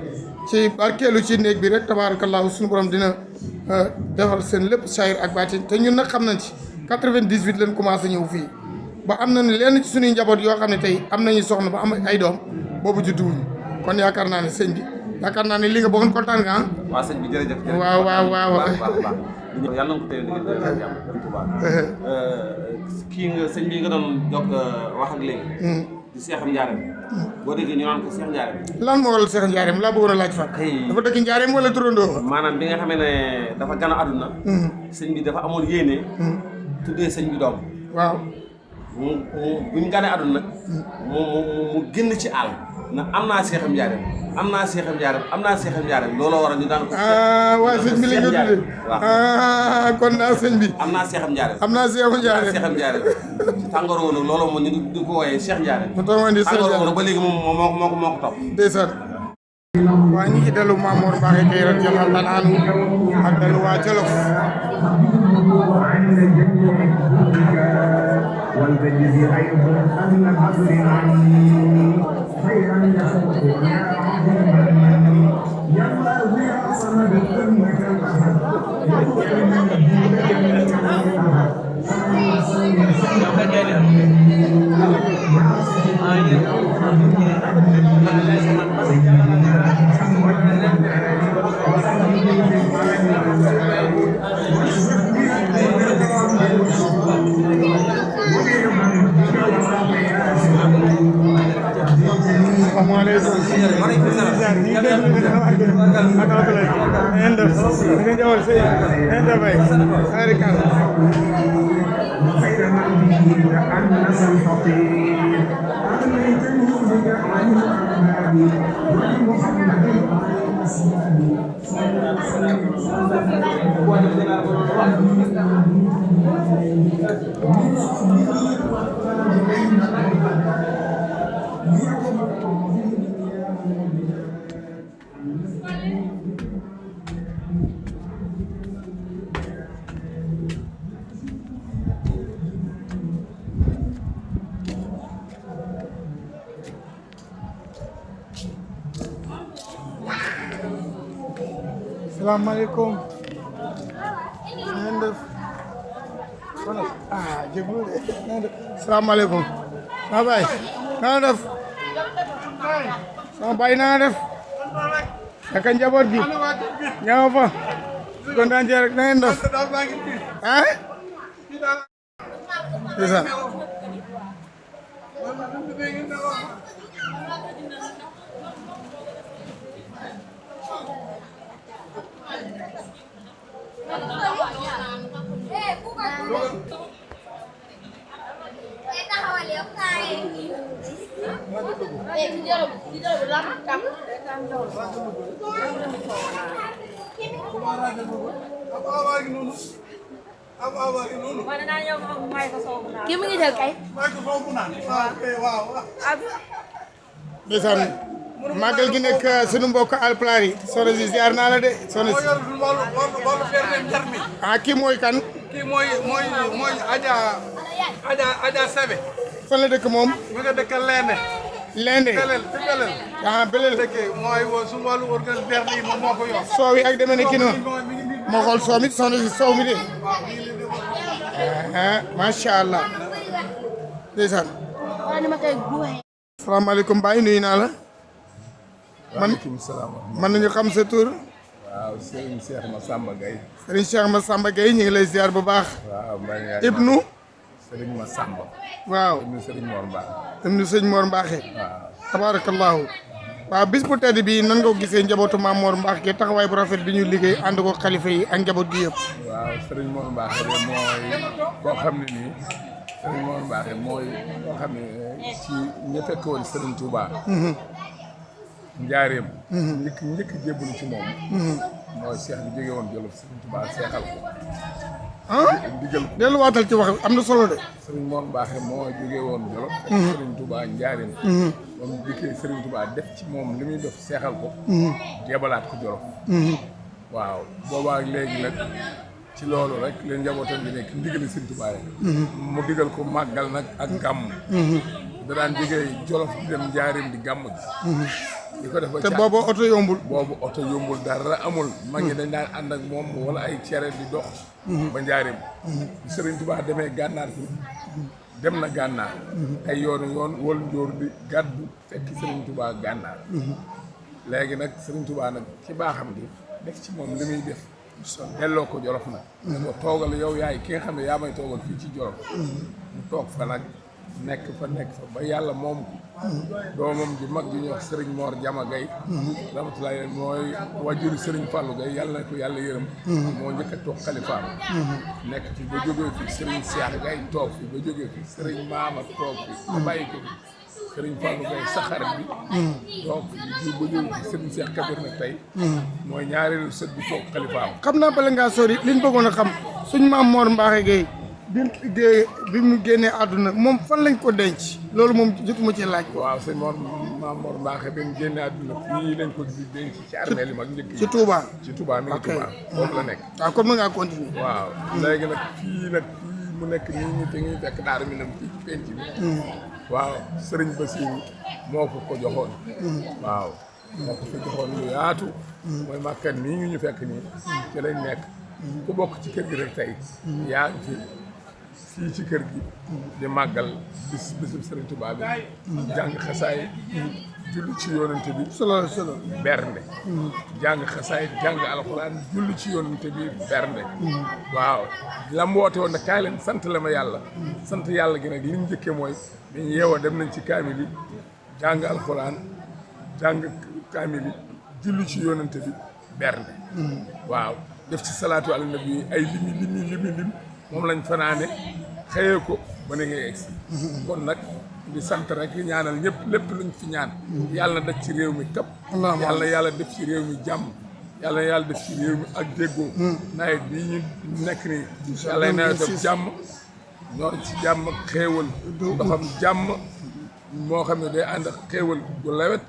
ci barkeelu ci néeg bi rek tabaarakallaahu suñu borom dina defal seen lépp saayir ak baatin te ñun nag xam nañ ci 98 leen commencé ñëw fii ba am nañ lenn ci suñuy njaboot yoo xam ne tey am nañu soxna ba am ay doom boobu judduwuñu kon yaakaar naa ne sëñ bi yaakaar naa ne li nga bëggoon kontaan nga ah. waaw sëñ bi jërëjëf. waaw waaw waaw. yàlla na ko téye liggéey jàmm Tuubaa. kii nga sëñ bi nga doon jokk wax ak léegi. di Seexam Njaareem. boo déggee ñu naan ko Seex Njaareem. lan moo waral Seex Njaareem laa bëggoon a laaj fa. dafa dëkk Njaareem wala turandoo. maanaam bi nga xamee ne dafa gën a àdduna. sëñ bi dafa amoon yéene. tuddee sëñ bi doom. waaw. bi mu gënee àdduna nag. mu génn ci àll. na am naa Seexam Njaareem am naa Seexam Njaareem am naa Seexam Njaareem looloo waral ñu daan ko. waaye sëñ bi la ñu tuddee. kon naa sëñ bi. am naa Seexam Njaareem. am naa Seexam Njaareem. Seexam Njaareem. tàngoor woon nag looloo moom ñu di ko wooyee Seex Njaareem. mu tax ma indi Seex Njaareem tàngoor woon ba léegi moom moo ko topp. ndeysaan. waa ñi ci dellu Mamour Mbacké Gueye radiyallahu ta'ala anhu ak dellu waa Jolof Assalamualaikum. Assalamualaikum. Sama baay. Na nga def. Sama baay na nga def. Naka njaboot gi. Ñëw fa. Kontaan ci rek na ngeen def. Ah? Bisa. Kii mu ngi jël kay. Ndeysaan màggal gi nekk sunu mbokk alpulaar yi soxna si ziar naa la de soxna si ah kii mooy kan kii mooy Adja Sebe fan la dëkk moom mi nga dëkk Lende Belel ah Belel dëkk mooy su wàllu organisme vert yi moom moo ko yor soow yi ak demee ne kii noonu moo xool soow mi soxna si soow mi de macha allah ndeysaan salaamaaleykum Baye nuyu naa la waaleykum salaam. man nañu xam sa tur. waaw Serigne Cheikh Massamba Gueye. Serigne Cheikh Massamba Gueye ñu ngi lay ziar bu baax. waaw ibnu Serigne Massamba. waaw ibnu Serigne Mor Mbacké. ibnu Serigne Mor Mbacké. waaw. tabarakallahu waaw bis bu tedd bi nan nga ko gisee njabootu Maam Mor Mbacké taxawaay bu rafet bi ñu liggéey ànd ko xalifa yi ak njaboot gi yëpp. waaw Serigne Mor Mbacké de mooy koo xam ne nii Serigne Mor Mbacké mooy koo xam ne ci ñi fekk woon Serigne Touba. Njaareem. njëkk jébbalu ci moom. mooy Cheikh bi jóge woon Jolof Serigne Touba seexal ko. ndigal delluwaatal ci wax am na solo de. Serigne Mor Mbacké moo jóge woon Jolof. Serigne Touba Njaareem. moom dikkee Serigne Touba def ci moom li muy def seexal ko. jebalaat ko Jolof. waaw boobaa léegi nag ci loolu rek leen njabootam bi nekk ndigali Serigne Touba rek. mu digal ko màggal nag ak gàmm. da daan jógee Jolof di dem Njaareem di gàmm ji. di ko def ba te boobu oto yombul. boobu oto yombul dara amul. mag ñi dañ daan ànd ak moom wala ay cere di dox. ba Njaareem. Serigne Touba demee gànnaar fi dem na gànnaar. ay yoon wal njóor di gàddu fekk Serigne Touba gànnaar. léegi nag Serigne Touba nag ci baaxam gi def ci moom li muy def. delloo ko Jolof nag. ne ko toogal yow yaay ki nga xam ne yaa may toogal fii ci Jolof. mu toog fa nag nekk fa ba yàlla moom ko. doomam ju mag ju ñuy wax Serigne Mor Jama Gueye. rahmatullahi mooy wajuru Serigne Fallou Gueye yàlla na ko yàlla yërëm. moo njëkk a toog xalifaam. nekk fi ba jógee fi Serigne Cheikh Gueye toog fi ba jógee fi Serigne Maama toog fi ba bàyyi ko fi Serigne Fallou Gueye saxar bi. toog fi ba jógee fi Serigne Cheikh Kabir nag tey. mooy ñaareelu sët bi toog xalifaam. xam naa bala ngaa sori liñ bëggoon a xam suñ Maam Mor Mbacké Gueye bi mu génnee àdduna moom fan lañ ko denc loolu moom jotuma ci laaj. waaw sëñ Mor Maam Mor Mbaaxe bi mu génne àdduna fii lañ ko denc ci armeel yi mag njëkk yi. ci Touba. ci Touba mi ngi Touba foofu la nekk. waaw kon mën ngaa continuer. waaw léegi nag fii mu nekk nii ñu te ngi fekk Daaru Minam fii ci penc bi. waaw sëriñ Basiru moo ko joxoon. waaw moo ko fa joxoon lu yaatu. mooy màkkan nii ñu fekk nii. ci lañ nekk. ku bokk ci kër gi rek tey. yaa ngi fi fii ci kër gi. di màggal bisu sëriñ Tuubaa bi. jàng xasaay. julli ci yonante bi. solo bernde. jàng xasaay jàng alxuraan julli ci yonante bi bernde. waaw la mu woote woon nag kaay leen sant la ma yàlla. sant yàlla gi nag li ñu njëkkee mooy dañu yeewoo dem nañ ci kaamil yi jàng alxuraan jàng kaamil yi julli ci yonante bi bernde. waaw def ci salaatu ala nabi ay limi moom lañ fanaane xëyee ko ba na ngay egsi kon nag di sant rek di ñaanal ñëpp lépp luñ fi ñaan yàlla na def ci réew mi këpp yàlla na yàlla def ci réew mi jàmm yàlla na yàlla def ci réew mi ak déggoo nawet bii ñu nekk nii yàlla na def jàmm ñoo ci jàmm ak xéewal ndoxam jàmm moo xam ne day ànd ak xéewal gu lewet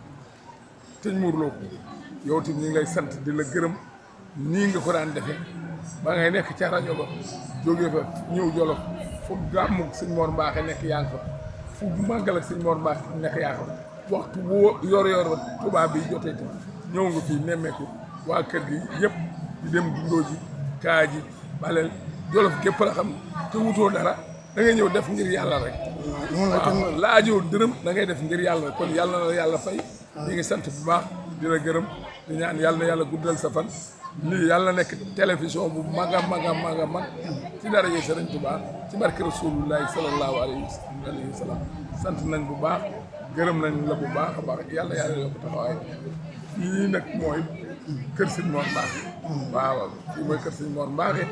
te ñu muurloo ko yow tamit ñu ngi lay sant di la gërëm nii nga ko daan defee ba ngay nekk ca rajo ba jógee fa ñëw Jolof fu gàmmu sëñ Mor Mbaaxe nekk yaa ngi fa fu màggal ak sëñ Mor Mbaaxe nekk yaa ngi fa waxtu bu yor ba tubaab bi jotee ñëw nga fii nemmeeku waa kër gi yëpp di dem dundoo ji kaa ji baleel Jolof gépp la xam te wutoo dara da ngay ñëw def ngir yàlla rek waaw laajoo dërëm da ngay def ngir yàlla kon yàlla na la yàlla fay ñu ngi sant bu baax di la gërëm di ñaan yàlla na yàlla guddal sa fan lii yàlla nekk télévision bu mag a mag ci daraja Sëriñ Tuubaa ci barke Rasulullahi sallallahu alayhi wa sallam sant nañ bu baax gërëm nañ la bu baax a baax yàlla yokk taxawaay fii nag mooy kër Sëriñ Mor Mbaaxe waaw fii mooy kër Sëriñ Mor Mbaaxe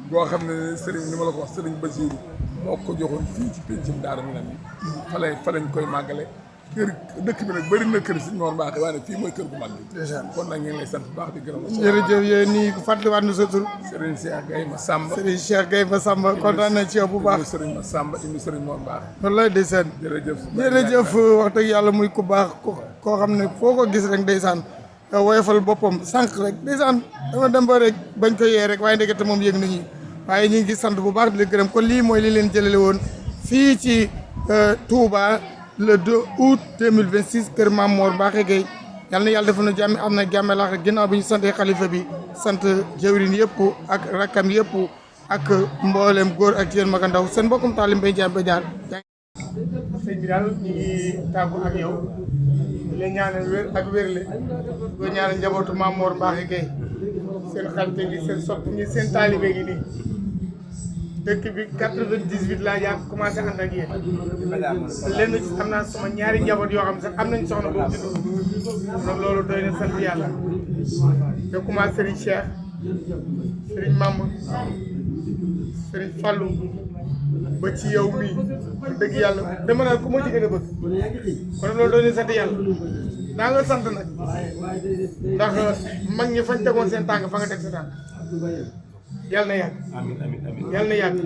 boo xam ne sëriñ ni ma la ko wax Sëriñ Basiru moo ko joxoon fii ci pencum Daaru Minam bi fa lañ koy màggale kër dëkk bi nag bëri na kër Sëriñ Mor Mbaaxe waaye fii mooy kër gu mag bi kon nag ñu ngi lay sant bu baax di gërëm jërëjëf yéen nii ku fàttaliwaat na sa tur Sëriñ Cheikh Gaye Massamba Sëriñ Cheikh Gaye Massamba kontaan nañ ci yow bu baax Sëriñ Massamba indi Sëriñ Mor Mbaaxe wallaay ndeysaan jërëjëf wax dëgg yàlla muy ku baax koo xam ne foo ko gis rek ndeysaan woyofal boppam sànq rek ndeysaan dama dem ba rek bañ ko yee rek waaye ndekete moom yëg nañu waaye ñu ngi sant bu baax di la gërëm kon lii mooy li leen jëlale woon fii ci Touba le 2 août 2026 kër Maam Mor Mbaaxe Gueye yal na yàlla defal na jàmm am na jàmm laax ginnaaw bi ñu santee xalifa bi sant jëwrin yëpp ak rakkam yëpp ak mboolem góor ak jigéen mag a ndaw seen mbokkum taalim Mbaye Ndiaye Badiane sëñ bi daal ñu ngi tàggu ak yow di leen ñaanal wér ak wérle di ñaanal njabootu Maam Mor Mbaaxe Gueye seen xarit gi seen sopp ñi seen taalibe gi nii dëkk bi 98 laa yaa commencé ànd ak yéen lenn ci am naa sama ñaari njaboot yoo xam sax am nañ soxna boobu judd nag loolu doy na sant yàlla de commencé Serigne Cheikh Serigne Mamba Serigne Fallou ba ci yow mii dëgg yàlla dama naan ku ma ci gën a bëgg kon loolu doy na sant yàlla daa nga sant nag ndax mag ñi fañ tegoon seen tànk fa nga teg sa tànk yàlla na yàgg yàlla na yàgg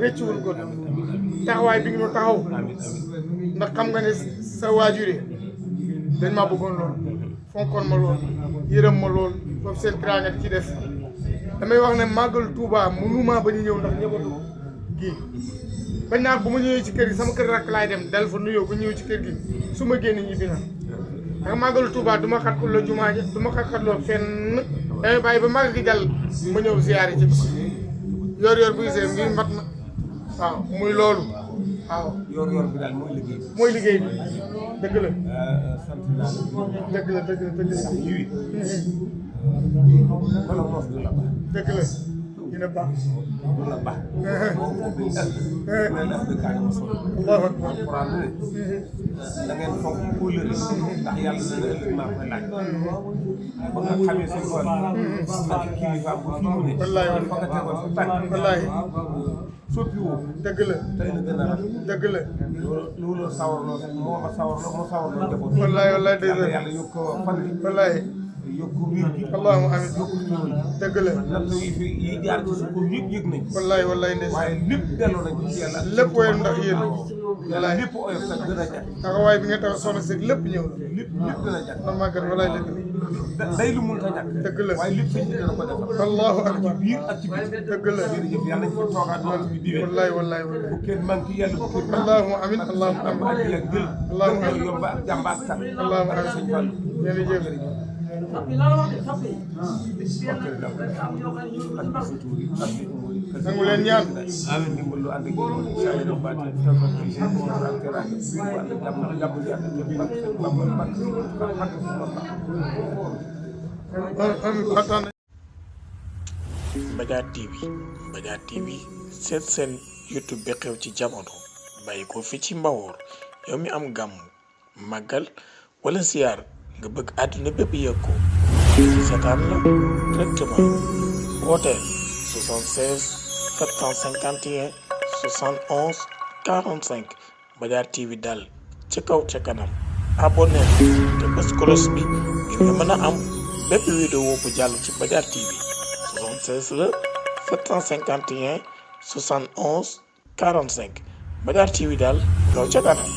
rëccuwul ko taxawaay bi nga ñu taxaw ndax xam nga ne sa waajure dañ maa bëggoon lool fonkoon ma lool yërëm ma lool foofu seen teraanga ci def damay wax ne màggal Touba mënuma ba ñu ñëw ndax ñëppatu gii bañ naa bu ma ñëwee ci kër gi sama kër rakk laay dem dal fa nuyoo ba ñëw ci kër gi su ma génn ñibbi na ndax màggalu Touba du ma xat ko la jumaa ja du ma xat loo fenn damay bàyyi ba màgg gi jàll ma ñëw ziyaare ci yor buy see ngi mbat na waaw muy loolu waaw yor bi daal mooy liggéey bi mooy liggéey bi dëgg la sant naa dëgg la wala mos du la baax dëgg la dina baax du la baax Allahu akbar Alquran ne da ngeen fonk kóllëre ndax yàlla na ëllëg maa koy laaj ba nga xamee sa tool ak kilifa bu fi mu ne wallaahi fa nga tegoon sa tànk wallaahi soppi woo dëgg la tey la gën a rafet dëgg la loolu sawarloo moo ma sawarloo moo sawarloo njaboot wallaahi dëgg la yàlla yokk ko fan bi wallaahi yokk wér gi allahumma amiin yokk xéwal dëgg la natt yi fi yi jaar ci suuf yëg nañ wallaahi ndeysaan waaye lépp delloo nañ ko ci yàlla lépp wéy ndax yéen yàlla lépp oyof sax dana jag taxawaay bi nga tax soxna si lépp ñëw na lépp dana jag man màggat walaay dëgg day lu mënut a ñàkk dëgg la waaye lépp sëñ bi dana ko defal allahu akbar ci biir ak ci biti dëgg la jërëjëf yàlla ñu fa toogaat man bi diwee wallaay bu kenn manqué yàlla bu kenn allahumma amin allahumma amin ak yàgg jël allahumma amin yomba ak jàmbaat kat allahumma amin sëñ Fall jërëjëf nangu leen ñaan amiin ndimbal lu ànd ak yéen saa yi doon baat Mbadiar TV Mbadiar TV seet seen YouTube bi xew ci jamono bàyyi ko fi ci Mbawoor yow mi am gàmm màggal wala siyaar nga bëgg àdduna bépp yëg ko seetaan la directement wooteel 76 751 71 45 Mbadiar TV daal ca kaw ca kanam abonné te bës cloche bi ngir nga mën a am bépp vidéo bu jàll ci Mbadiar TV 76 la 751 71 45 Mbadiar TV daal kaw ca kanam